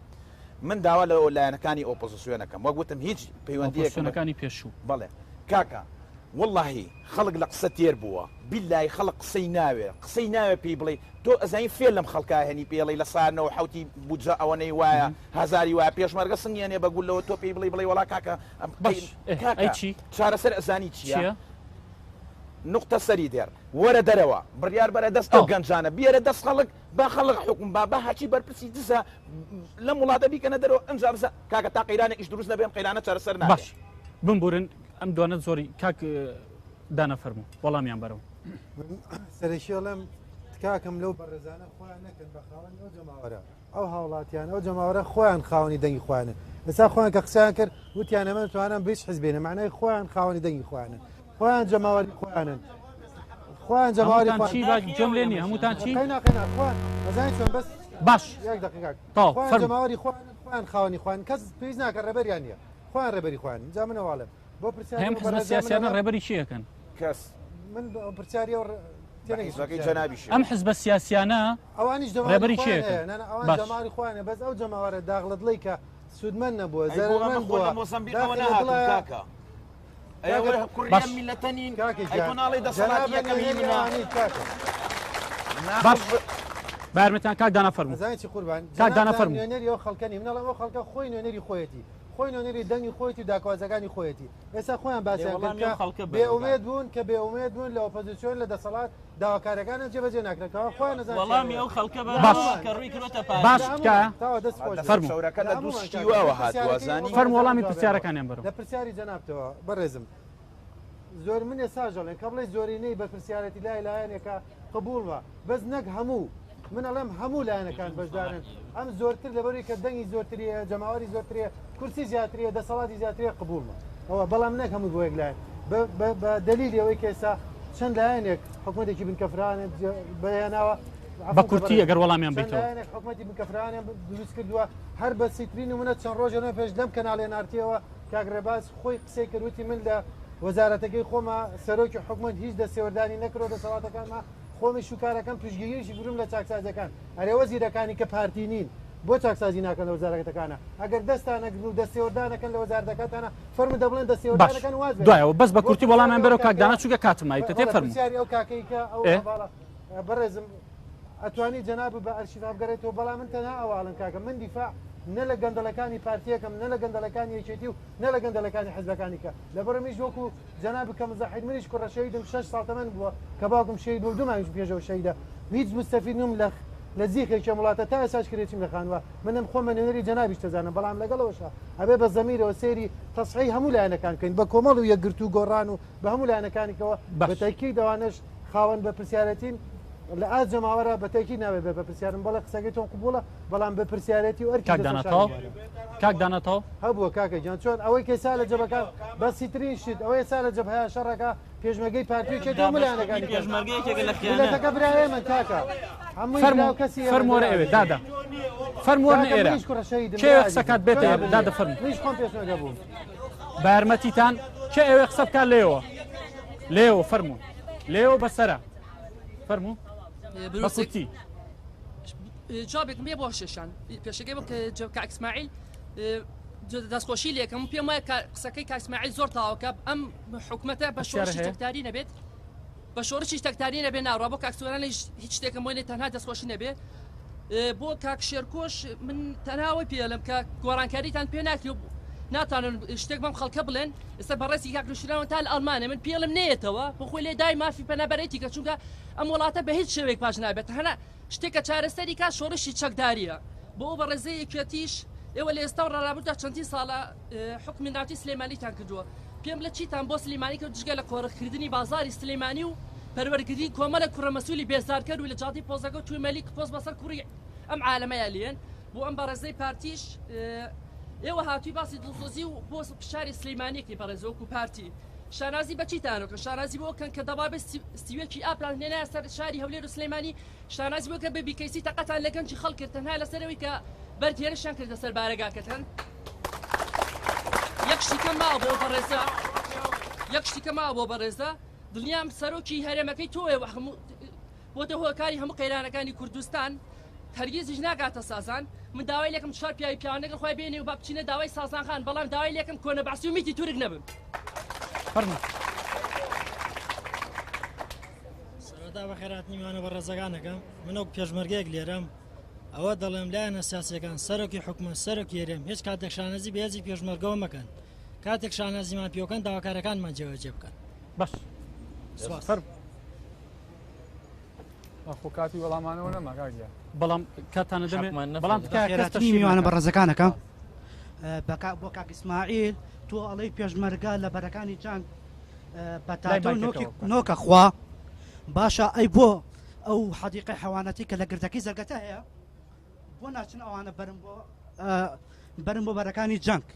من داوا لە لایەنەکانی ئۆپۆزسیۆن ئەکەم وەک وتم هیچ پەیوەندیەکم ئۆپۆزسیۆنەکانی پێشوو. بەڵێ کاکە وەڵاهی خەڵک لە قسە تێر بووە بیللەهی خەڵک قسەی ناوێ قسەی ناوێ پێی بڵێی تۆ ئەزانی فێر لەم خەڵکە هێنی پێی ئەڵێی لە سا نەوە حەوتی بودجە ئەوەنەی وایە هەزاری وایە پێشمەرگە سنگی ئەنێ بە گوللەوە تۆ پێی بڵێی بڵێی وەڵا کاکە ئەم باش ئێ کاکە ئەی چی؟ چارەسەر ئەزانی چییە؟ چییە؟ نوقتە سەری دێڕ وەرە دەرەوە بڕیار بەرە دەست ئەو ئەو. گەنجانە بیەرە دەست خەڵک با خەڵک حوکم با با هەرچی بەرپرسی دزە لەم وڵاتە بیکەنە دەرەوە ئەنجا بزە کاکە تا قەیرانێکیش دروست نەبێ ئەم قەیرانە چارەسەر نابێ. باش بمبورن ئەم دوانە زۆری کاک دانا فەرموو وەڵامیان بەرەوە. من سەرەکی ئەڵێم تکاکەم لەو بەڕێزانە خۆیان نەکەن بە خاوەنی ئەو جەماوەرە ئەو هاوڵاتیان ئەو جەماوەرە خۆیان خاوەنی دەنگی خۆیانن ئێستا خۆیان کە قسەیان کرد وتیان ئەمە توانم بیش حزبێنە معنای خۆیان خاوەنی دەنگی خۆیانن خۆیان جەماوەری خۆیانن خۆیان جەماوەری هەمووتان چی با گوێم لێ نییە هەمووتان چی قەینا قەینا خۆیان ئەزانی چۆن بەس باش یەک دەقیقە تەواو خۆیان فەرموو. جەماوەری خۆیانن خۆیان خاوەنی خۆیان کەس پێویست ناکە ڕێبەریان نییە خۆیان ڕێبەری خۆیان جا من ئەواڵێم بۆ پرسیاری هەم ئەو حزبە بەڕێزە من سیاسیانە ئەڵێم ڕێبەری چی ئەکەن؟ کەس من پرسیاری ئەو تێنەگەیشتم حیزبەکەی پرسیاری. جەنابیشی ئەم حزبە سیاسیانە ئەوانیش جەماوەری ڕێبەری خۆیان چی هەیە ئەکەن؟ نا نا ئەوان باش. جەماوەری خۆیان هەیە بەس ئەو جەماوەرە داغڵەدڵەی کە سوودمەند نەبووە ئەی بۆ ئەمە زەرەرمەند خۆ لە بووە مۆزەمبیقەوە داخی لە نەهاتوون دڵایە کاکە ئەی ئەوە کاکە کوڕی باش. ئەم میللەتە نین کاکە ئەی تۆ گیان ناڵێی دەسەڵاتی جەنابت یەکەم هی نوێنەری منە ئەوانەی کاکە نا باش با یارمەتیان کاک دانا فەرموو ئەزانی چی قوربان کاک دانا جەنابتان فەرموو. نوێنەری ئەو خەڵکە نین من ئەڵێم ئەو خەڵکە خۆی نوێنەری خۆیەتی خۆی نوێنەری دەنگی خۆیەتی و داکوازەکانی خۆیەتی ئێستا خۆیان ئێ باسیان کرد وەڵامی کە ئەو خەڵکە بێ بەرەوە ئومێد بوون کە بێ ئومێد بوون لە ئۆپۆزیسیۆن لە دەسەڵات داواکاریەکانیان جێبەجێ ناکرێن کەوا خۆیان نەزان چیان وەڵامی هەیە ئەو خەڵکە لە بەرەوە باش هەموومان کە ڕووی کردۆتە باش لە پارتی تکایە هەموومان تاوە دەست خۆش بێ فەرموو. شەورەکە لە لە دوو هەموومان شتی کاکە واوە لە هاتووە پرسیارەکەی زانی ئەو فەرموو بەڕێزانە وەڵامی جواب بەرەوە پرسیارەکانیان بەرەوە. لە پرسیاری جەنابتەوە بەڕێزم زۆر من ئێستاش ئەڵێن کە بڵێی زۆرینەی بەرپرسیارێتی لای لایەنێکە قبوڵمە بەس نەک هەموو من ئەڵێم هەموو لایەنەکان بەشدارن ئەم زۆرتر لەبەروی کە دەنگی زۆرتری هەیە جەماوەری زۆرتری هەیە کورسی زیاتری هەیە دەسەڵاتی زیاتری هەیە قبوڵمە ئەوە بەڵام نەک هەموو بۆ یەک لایەن بە دەلیلی ئەوەی کە ئێستا چەند لایەنێک حکومەتێکی بنکەفرانیان بەهێناوە بە کورتی ئەگەر وەڵامیان بیتەوە. چەند لایەنێک حکومەتی بنکەفرانیان دروست کردووە هەر بە سیترین نمونە چەند ڕۆژێ لەمە پێش لەم کەناڵ نارتیەوە کاک ڕێباز خۆی قسەی کرد وتی من لە وەزارەتەکەی خۆمە سەرۆکی حکومەت هیچ دەستێوەردانی نەکرۆ دەسەڵاتەکانما خۆمی شوکارەکەم پشتگیریشی کردوم لە چاکسازیەکان ئەرێ وەزیرەکانی کە پارتی نین بۆ چاکسازی ناکەن لە وەزارەتەکانە ئەگەر دەستان نەگرن و دەستێوەردان نەکەن لە وەزارەتەکانتانە فەرموو دەبڵێن دەستێوەردان باش نەکەن واز بێنن دوایەوە بەس بە بۆ کورتی پرسیاری وەڵامیان ئەو بەرەوە کاک کاکەیە دانا چونکە کاتم مایتە تێ بەڵێ فەرموو پرسیاری ئەو کاکەی کە ئەو ئێ هەڤاڵە بەڕێزم ئەتوانی جەنابت بە ئەرشیفا بگەڕێتەوە بەڵام من تەنها ئەوە ئەڵێم کاکە من دیفاع نە لە گەندەڵەکانی پارتیەکەم نە لە گەندەڵەکانی یەکێتی و نە لە گەندەڵەکانی حزبەکانی کە لەبەرمیش وەکو جەنابت کە مزەحید منیش کوڕە شەهیدم شەش ساڵ تەمەن بووە کە باوکم شەهید بووە و دوو مانگیش پێشەوە شەهیدە هیچ مستەفید نوم لە لە زیخێکی ئەم وڵاتە تا ئێستاش کرێچیم لە خانووە منم خۆم بە نوێنەری جەنابیش دەزانم بەڵام لەگەڵ ئەوەشا ئەبێ بە زەمیرەوە سەیری تەسحیحی هەموو لایەنەکان بکەین بە کۆمەڵ و یەکگرتوو گۆڕان و بە هەموو لایەنەکانیکەوە بە باش. تەئکید ئەوانەش خاوەن بەرپرسیارێتین لە ئاست جەماوەرا بە تەئکید نابێت بێ بەرپرسیارن بەڵێ قسەکەی تۆم قبوڵە بەڵام بەرپرسیارێتی و ئەرکی کاک لەسەر دانا شانی تەواو ئێمەیە. کاک دانا تەواو. هەبووە کاکە گیان چۆن ئەوەی کە ئێستا لە جەبەکان بەسیترین شت ئەوەی ئێستا لە جەبهەیا شەڕەکە پێشمەرگەی پارتی و یەکێتی و ملایەنەکانی کەن پێشمەرگە یەکێکە لە خیانەت. میللەتەکە برای ئێمەن کاکە هەمووی برا فەرموو و کەسی ئێمەن فەرموو وەرە برا ئێوێ ئازیزم. دادە فەرموو وەرنە کاکە ئێرە منیش کوڕە شەهیدم کێ برا ئەوێ قسە ئازیزم کات بێتە چۆن ئێرە دادە فەرموو منیش خۆم پێشمەرگە بووم. بە یارمەتیتان کێ ئەوێ قسە بکات لێوە لێوە فەرموو لێوە بەسەرە فەرموو بە کورتی. جوابێکم هەیە بۆ شێشان پێشەکەی بۆ کاک ئیسماعیل دەستخۆشی لێکەم پێم وایە قسەکەی کاک ئیسماعیل زۆر تەواوکە ئەم حکومەتە بە شۆڕشی چەکداری نەبێت بە شۆڕشی چەکداری نەبێ ناڕوا بۆ کاک سۆرانیش هیچ شتێکم بۆ نیە تەنها دەستخۆشی نەبێ بۆ کاک شێرکۆش من تەنها ئەوەی پێڵم کە گۆڕانکاریتان پێ ناکرێ ناتوانن شتێک بەم خەڵکە بڵێن ئێستا بەڕێزی کاک نوشیروان تا لە ئەڵمانە من پێڵم نێتەوە بۆ خۆی لێ دای مافی پەنابەرێتی کە چونکە ئەم وڵاتە بە هیچ شێوەیەک پاش نابێت هەنا شتێک کە چارەسەری کا شۆڕشی چەکداریە بۆ ئەو بەڕێزەی یەکێتیش ئێوە لە ئێستا و ڕابردوودا چەندین ساڵە حوکمی ناوچەی سلێمانیتان کردووە پێم لە چیتان بۆ سلێمانی کرد جگە لە قۆرخکردنی بازاری سلێمانی و پەروەرکردنی کۆمەڵێک کوڕە مەسولی بێزارکەر و لە جادەی پۆزەکە و توێمەلی پۆز بەسەر کوڕی ئەم عالەمەیا لێن بۆ ئەم بەڕێزەی پارتیش ئێوە هاتووی باسی دڵسۆزی و بۆ شاری سلێمانیەکی بەڕێز وەکو پارتی شانازی بە چیتان وکەن شانازی بۆ کەن کە دەبابێ سیوەکی ئاپلان هێنایە سەر شاری هەولێر و سلێمانی شانازی بۆ کە بە بیکەیسی تەقەتان لە گەنجی خەڵک کرد تەنها لەسەر ئەوەی کە بەرد هێرشیان کردە سەر بارەگاکەتان یەک شتیکە ماوە بۆ بەڕێزە یەک شتیکە ماوە بۆ بەڕێزە دڵنیام سەرۆکی هەرێمەکەی تۆیە و هەموو بۆتە هۆکاری هەموو قەیرانەکانی کوردستان هەرگیزیش ناگاتە سازان من داوای لێکم چوار پیاوی پیاوان لەگەڵ خۆی بێنێ و با بچینە داوای سازان خان بەڵام داوای لێکم کۆنە بەعسی و میتی تورک نەبن فەرموو. سەرەتا بەخێرهاتنی میوانە بەڕێزەکان ئەکەم من وەک پێشمەرگەیەک لێرەم ئەوە دەڵێم لایەنە سیاسیەکان سەرۆکی حکومەت سەرۆکی هەرێم هیچ کاتێک شانازی بە هێزی پێشمەرگەوە مەکەن کاتێک شانازیمان پێوەکەن داواکارەکانمان جێبەجێ بکەن باش سپاس. خۆ کاتی وەڵامانەوە نەما کاک گیان. بەڵام کاتتان نەدەمێ حەقمان نەفەرموو. بەڵام تکایە کەس خێراتنی تەشهیر میوانە نەکات. بەڕێزەکانەکە بە بۆ کاک ئیسماعیل تۆ ئەڵێی پێشمەرگە لە بەرەکانی جەنگ لای پەتاتە و نۆکی مایکەکەوە بکە. نۆکە خوا باشە ئەی بۆ ئەو حەدیقەی حەوانەتی کە لە گردەکەی زەرگەتە هەیە بۆ ناچن ئەوانە بەرن بۆ بەرن بۆ بەرەکانی جەنگ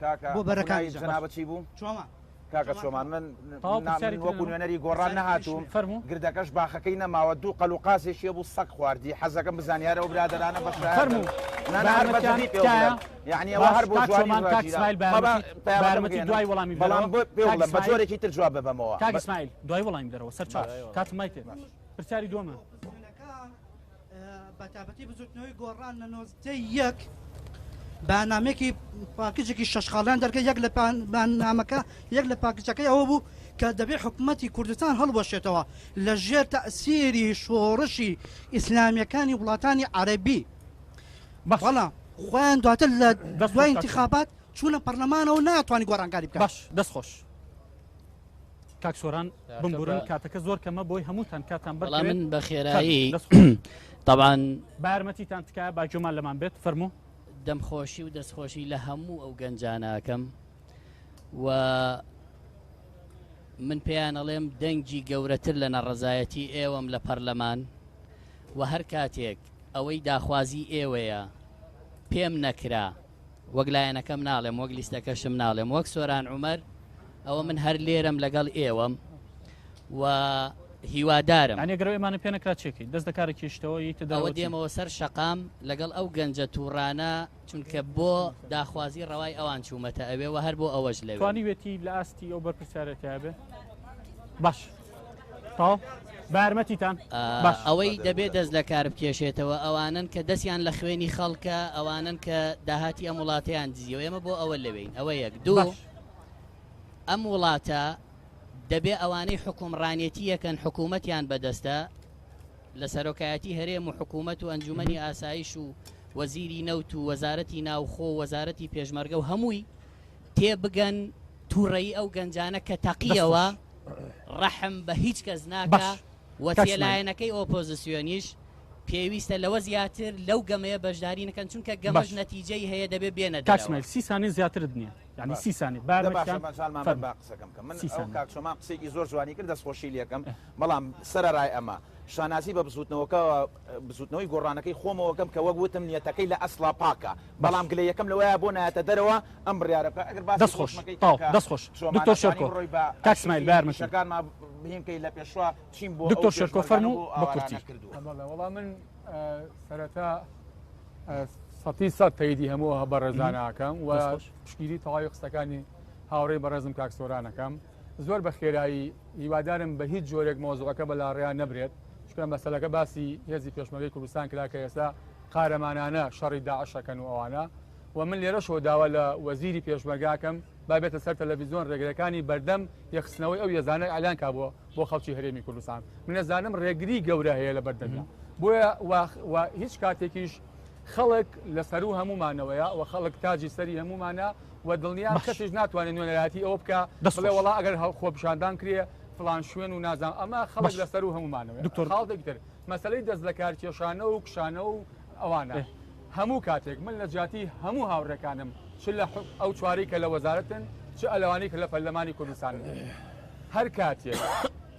کاکە بۆ بەرەکانی ناوی جەنگ جەنابت چی بوو؟ چۆمان کاکە چۆمان من تەواو نا پرسیاری من تر وەکو نەما؟ نوێنەری گۆڕان نەهاتووم فەرموو. گردەکەش باخەکەی نەماوە دوو قەل و قازێکی هەبوو سەگ خواردی حەزەکەم بزانی هەر ئەو برادەرانە بە شایەتن فەرموو نا نا هەر بە بە یارمەتیان جدی پێوە تکایە بڵێم یعنی ئەوە باش هەر بۆ کاک جوانی چۆمان کاک ڕاگیرا ئیسماعیل بە مەبا یارمەتی بە پەیامەکە یارمەتی بگەیەنم دوای وەڵامی بەڵام بدەرەوە بۆ پێوە کاک بڵێم بە ئیسماعیل جۆرێکی تر جواب ببەمەوە کاک بە ئیسماعیل دوای وەڵامی بدەرەوە سەرچاو کاتم مایتێ پرسیاری دووەمە بە تایبەتی بزوتنەوەی گۆڕان لە نۆزدەی یەک بەیاننامەیەکی پاکجێکی شەش خاڵیان دەرکرد یەک لە بەیاننامەکە یەک لە پاکجەکەی ئەوە بوو کە دەبێ حکوومەتی کوردستان هەڵوەشێتەوە لە ژێر تەسیری شۆڕشی ئیسلامیەکانی وڵاتانی عەربی بەڵام خۆیان دواتر لە دوای انتخابات چوونە پەرلەمانەوە ناتوانانی گۆڕانکاری بکەن باش دەست خۆش. کاک سۆران بمبورن کاتەکە زۆر کەمە بۆی هەمووتان کاتان بەڵام من بە خێرایی طبعا بە یارمەتیتان تکایە با گوێمان لەمان بێت فەرموو. دەمخۆشی و دەستخۆشی لە هەموو ئەو گەنجانە ئەکەم و من پێیان ئەڵێم دەنگی گەورەتر لە نەڕەزایەتی ئێوەم لە پەرلەمان و هەر کاتێک ئەوەی داخوازی ئێوەیە پێم نەکرا وەک لایەنەکەم ناڵێم وەک لیستەکەشم ناڵێم وەک سۆران عومەر ئەوە من هەر لێرەم لەگەڵ ئێوەم. و هیوادارم. یانی ئەگەر ئەو ئێمانە پێ نەکرا چێکەی؟ دەست لە کارە کێشتەوە یەیتە دەرەوە ئەوە دێمەوە سەر شەقام لەگەڵ ئەو گەنجە تووڕانە چونکە بۆ داخوازی ڕەوای ئەوان چوومەتە ئەوێ و هەر بۆ ئەوەش لەوێم. توانیوێتی لە ئاستی ئەو بەرپرسیارێتیە بێ؟ باش تەواو بە یارمەتیتان باش. ئەوەی دەبێ دەست لە کار بکێشێتەوە ئەوانەن کە دەستیان لە خوێنی خەڵکە، ئەوانەن کە داهاتی ئەم وڵاتەیان دزیوە، ئێمە بۆ ئەوە لەوێین. ئەوە یەک. دوو، ئەم وڵاتە دەبێ ئەوانەی حوکمڕانێتی یەکەن حکوومەتیان بەدەستە لە سەرۆکایەتی هەرێم و حکوومەت و ئەنجوومەنی ئاسایش و وەزیری نەوت و وەزارەتی ناوخۆ و وەزارەتی پێشمەرگە و هەمووی تێبگەن تووڕەیی ئەو گەنجانە کە تەقیەوە ڕەحم بە هیچ کەس ناکا و سێ لایەنەکەی ئۆپۆزسیۆنیش پێویستە لەوە زیاتر لەو گەمەیە بەشداری نەکەن چونکە گەمەش نەتیجەی هەیە دەبێ بێنە دەرەوە. کاک سمایل سی سانیە زیاترت نییە. یعنی سی سانی بارمەتیان باشە مەجالمان بە با قسەکەم بکەم من ئەو کاک چۆمان قسەیەکی زۆر جوانی کرد دەستخۆشی لێکەم بەڵام سەرەڕای ئەمە شانازی بە بزوتنەوەکەوە بزوتنەوەی گۆڕانەکەی خۆمەوەکەم کە وەک وتم نیەتەکەی لە ئەسڵا پاکە بەڵام گلەیەکەم لەوەیە بۆ نایەتە دەرەوە ئەم بڕیارە بکە ئەگەر باسی دەست خۆش تاو دەست خۆش دکتۆر شێرکۆ کاک سمایل بە یارمەتی شەکانما بهێنکەی لە پێشوا چیم بۆ دکتۆر شێرکۆ فەرموو بە کورتی وەڵا من سەرەتا سەتی سەد تەیدی هەموو ئه بەڕێزانە ئەکەم و پشتگیری تەواوی قسەکانی هاوڕێی بەڕێزم کاک سۆران ئەکەم زۆر بە خێرایی هیوادارم بە هیچ جۆرێک مەوزوعەکە بە لاڕێیا نەبرێت چونکە مەسەلەکە باسی هێزی پێشمەرگەی کوردستان کرا کە ئێستا قارەمانانە شەڕی داعش ئەکەن و ئەوانە و من لێرەشەوە داوا لە وەزیری پێشمەرگە ئەکەم با بێتە سەر تەلەڤیزیۆن ڕێگرەکانی بەردەم یەکخستنەوەی ئەو هێزانە ئیعلان کا بۆ بۆ خەڵکی هەرێمی کوردستان من ئەزانم ڕێگری گەورە هەیە لە بەردەمیا بۆیە و هیچ کاتێکیش خەڵک لە سەرو هەمومانەوەیە و خەڵک تاجی سەری هەمومانە و دڵنیام کەسیش ناتوانێت نوێنەرایەتی ئەوە بکە بڵێ وەڵا ئەگەر خۆپیشاندان کرێ فڵان شوێن و نازانم ئەمە خەڵک لە سەرو هەمومانەوەیە دکتۆر خاڵێکی تر مەسەلەی دەست لەکار کێشانە و کشانە و ئەوانە هەموو کاتێک من لە جیاتی هەموو هاوڕێکانم چ لە ئەو چوارەی کە لە وەزارەتن چ ئەلەوانەی کە لە پەرلەمانی کوردستانن هەر کاتێک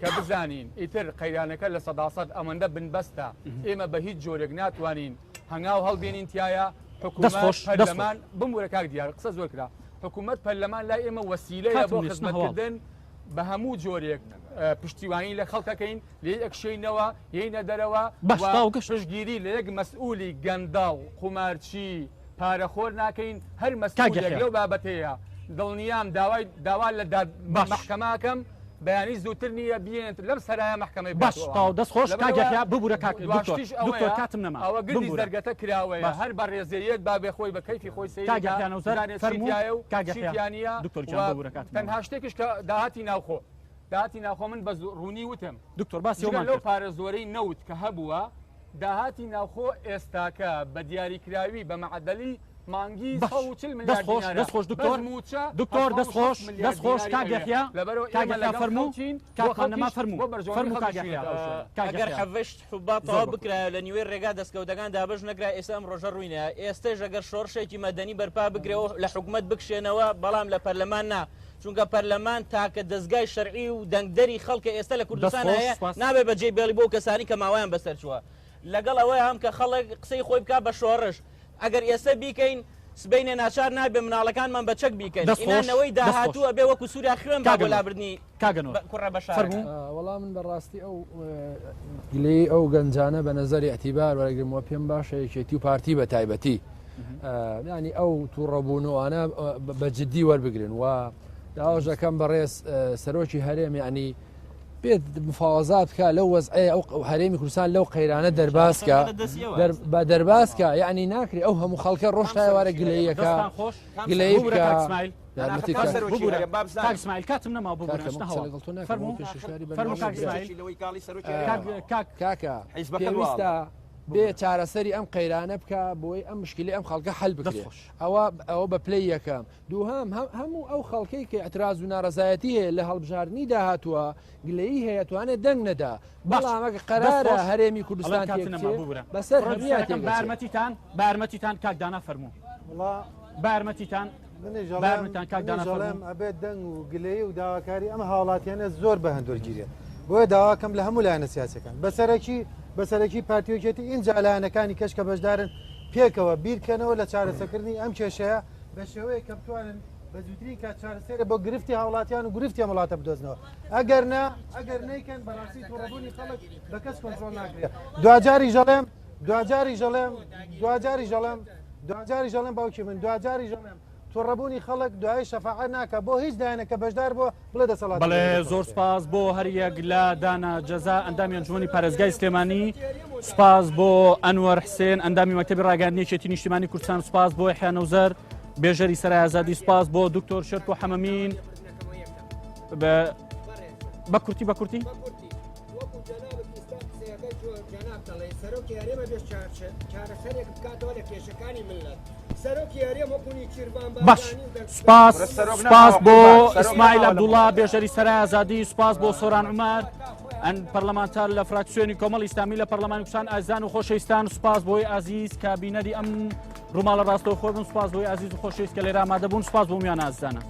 کە بزانین ئیتر قەیرانەکە 100% ئەمەندە بنبەستە ئێمە بە هیچ جۆرێک ناتوانین هەنگاو هەڵبێنین تایە حکوومەت پەرلەمان بمورە کاک دیار قسە زۆر کرا حکوومەت پەرلەمان لای ئێمە وەسیلەیە بۆ خزمەتکردن بە هەموو جۆرێک پشتیوانی لە خەڵکەکەین لێی ئەکشێینەوە یەینە دەرەوە و پشتگیری لە یەک مەسئولی گەندەڵ، قومارچی، پارەخۆر ناکەین، هەر مەسئولێک لەو بابەتەیە دڵنیام داوای داوا لە داد مەحکەمە ئەکەم بەیانی زووتر نییە بیێنێت لەم سەرایە مەحکەمەی باش تەواو دەست خۆش کاک یەحیا ببورە کاک دکتۆر دکتۆر کاتم نەما ئەوە گردی زەرگەتە کراوەیە هەر بەڕێزێ یەت با بێ خۆی بە کەیفی خۆی سەیری کاک یەحیا نەوزەر بزانێت چی فەرموو تیایە و کاک چی یەحیا تیا نییە دکتۆر و گیان ببورە کاتم نەما تەنها شتێکیش کە داهاتی ناوخۆ داهاتی ناوخۆ من بە ڕوونی وتم دکتۆر باسی جگە ئەومان لەو کرد. پارە زۆرەی نەوت کە هەبووە داهاتی ناوخۆ ئێستاکە بە دیاریکراوی بە مەعەدەلی مانگی باش 140 ملیار دەست خۆش دینارە دەست خۆش بەس دکتۆر مووچە دکتۆر دەست 760 خۆش ملیار دەست خۆش دیناری کاک ئەوێ یەحیا لەبەرئەوە کاک ئێمە یەحیا لەگەڵ فەرموو خەڵکین بۆ کاتمان نەما خەڵکیش فەرموو بۆ بەرژەوەندی فەرموو کاک خەڵکیش یەحیا چووینەتە ئەو شوێنە. کاک ئەگەر یەحیا حەڤەشت حوبات زۆر تەواو بە کورتی. بکرایە لە نیوەی ڕێگا دەستکەوتەکان دابەش نەکرا ئێستا ئەم ڕۆژە ڕووی نایە ئێستەش ئەگەر شۆڕشێکی مەدەنی بەرپا بکرێ و لە حکومەت بکشێنەوە بەڵام لە پەرلەمان نا چونکە پەرلەمان تاکە دەزگای شەرعی و دەنگدەری خەڵکە ئێستا لە کوردستان هەیە نابێ بەجێی بێڵی بۆ کەسانی کە ماوەیان بەسەر چووە لەگەڵ ئەوەیە هەم کە خەڵک قسەی خۆی بکات بە شۆڕش ئەگەر ئێستا بیکەین سبەینێ ناچار نابێ مناڵەکانمان بە چەک بیکەین ئینا نەوەی داهاتوو ئەبێ وەکو سووریا خوێن با بۆ لابردنی کوڕە بەشارەکە. وەڵا من بەڕاستی ئەو گلەیی ئەو گەنجانە بە نەزەری ئیعتیبار وەرەگرم وە پێم باشە یەکێتی و پارتی بە تایبەتی ینی ئەو تووڕەبوونەوانە بە جددی وەربگرن و داواش دەکەم بەڕێز سەرۆکی هەرێم یعنی بێت مفاوەزات بکە لەو وەزعەیە ئەو هەرێمی کوردستان لەو قەیرانە دەربازکە بە دەربازکە یعنی ناکرێ ئەو هەموو خەڵکە ڕۆژ تا ئێوارە گلەیەکە گلەیی بکە کاک اسماعیل کاتم نەما ببورە فەرموو فەرموو کاک اسماعیل کاک کاکە پێویستە بێ چارەسەری ئەم قەیرانە بکە بۆی ئەم مشکلی ئەم خەڵکە حل بکرێت ئەوە ئەوە بە پلەی یەکەم دووهەم، هەموو ئەو خەڵکەی کە ئیعتراز و نارەزایەتی هەیە لە هەڵبژاردنی داهاتووە گلەیی هەیە توانێت دەنگ نەدا، بەڵام ئەگەر قەرارە هەرێمی کوردستان تێکچێ بەسەر هەموویان تێکدەچێ. بارمەتیتان بارمەتیتان کاک دانا فەرموو بارمەتیتان بارمەتیتان کاک دانا فەرموو. ئەبێت دەنگ و گلەیی و داواکاری ئەم هاوڵاتیانە زۆر بە هەند وەرگیرێت بۆیە داواکەم لە هەموو لایەنە سیاسیەکان بە سەرەکی بە سەرەکی پارتی و یەکێتی ئینجا لایەنەکانی کەش کە بەشدارن پێکەوە بیرکەنەوە لە چارەسەکردنی ئەم کێشەیە بە شێوەیەک کە بتوانن. بە زووترین کات چارەسەرە بۆ گرفتی هاوڵاتیان و گرفتی ئەم وڵاتە بدۆزنەوە ئەگەر نا ئەگەر نیکەن بەڕاستی توڕەبوونی خەڵک بە کەس کۆنترۆڵ ناکرێت دواجاری ژەڵێم دواجاری ژەڵێم دواجاری ژەڵێم دواجاری ژەڵێم باوکی من دواجاری ژەڵێم توڕەبوونی خەڵک دوای شەفاعەت ناکا بۆ هیچ لایەنێک کە بەشدار بووە بڵێ دەسەڵات بەڵێ زۆر سپاس بۆ هەریەک لە دانا جەزا ئەندامی ئەنجومەنی پارێزگای سلێمانی سپاس بۆ ئەنوەر حسێن ئەندامی مەکتەبی ڕاگەیاندنی یەکێتی نیشتیمانی کوردستان سپاس بۆ یحیا نەوزەر بێژەری سەرای ئازادی سپاس بۆ دکتۆر شێرکۆ حەمەمین بە کورتی بە کورتی وەکو جەنابت ئیستا قسەیەکەی تۆ جەنابت ئەڵێی سەرۆکی هەرێم ئەبێ چارەسەرێک بکاتەوە لە کێشەکانی مللەت سەرۆکی هەرێم وەکو نیچیرڤان باش بارزانی و دەست سپاس سەرۆک سپاس نەماوە بۆ قوربان، سەرۆک ئیسماعیل نەماوە لە عەبدوڵا وڵاتدا. بێژەری سەرای ئازادی سپاس بۆ سۆران عومەر ئەن پەرلەمانتار لە فراکسیۆنی کۆمەڵی ئیسلامی لە پەرلەمانی کوردستان ئازیزان و خۆشەویستان سپاس بۆی ئازیز کە بینەری ئەم ڕووماڵە ڕاستەوخۆ بوون سپاس بۆی ئازیز و خۆشەویست کە لێرە ئامادە بوون سپاس بۆ میوانە ئازیزانە.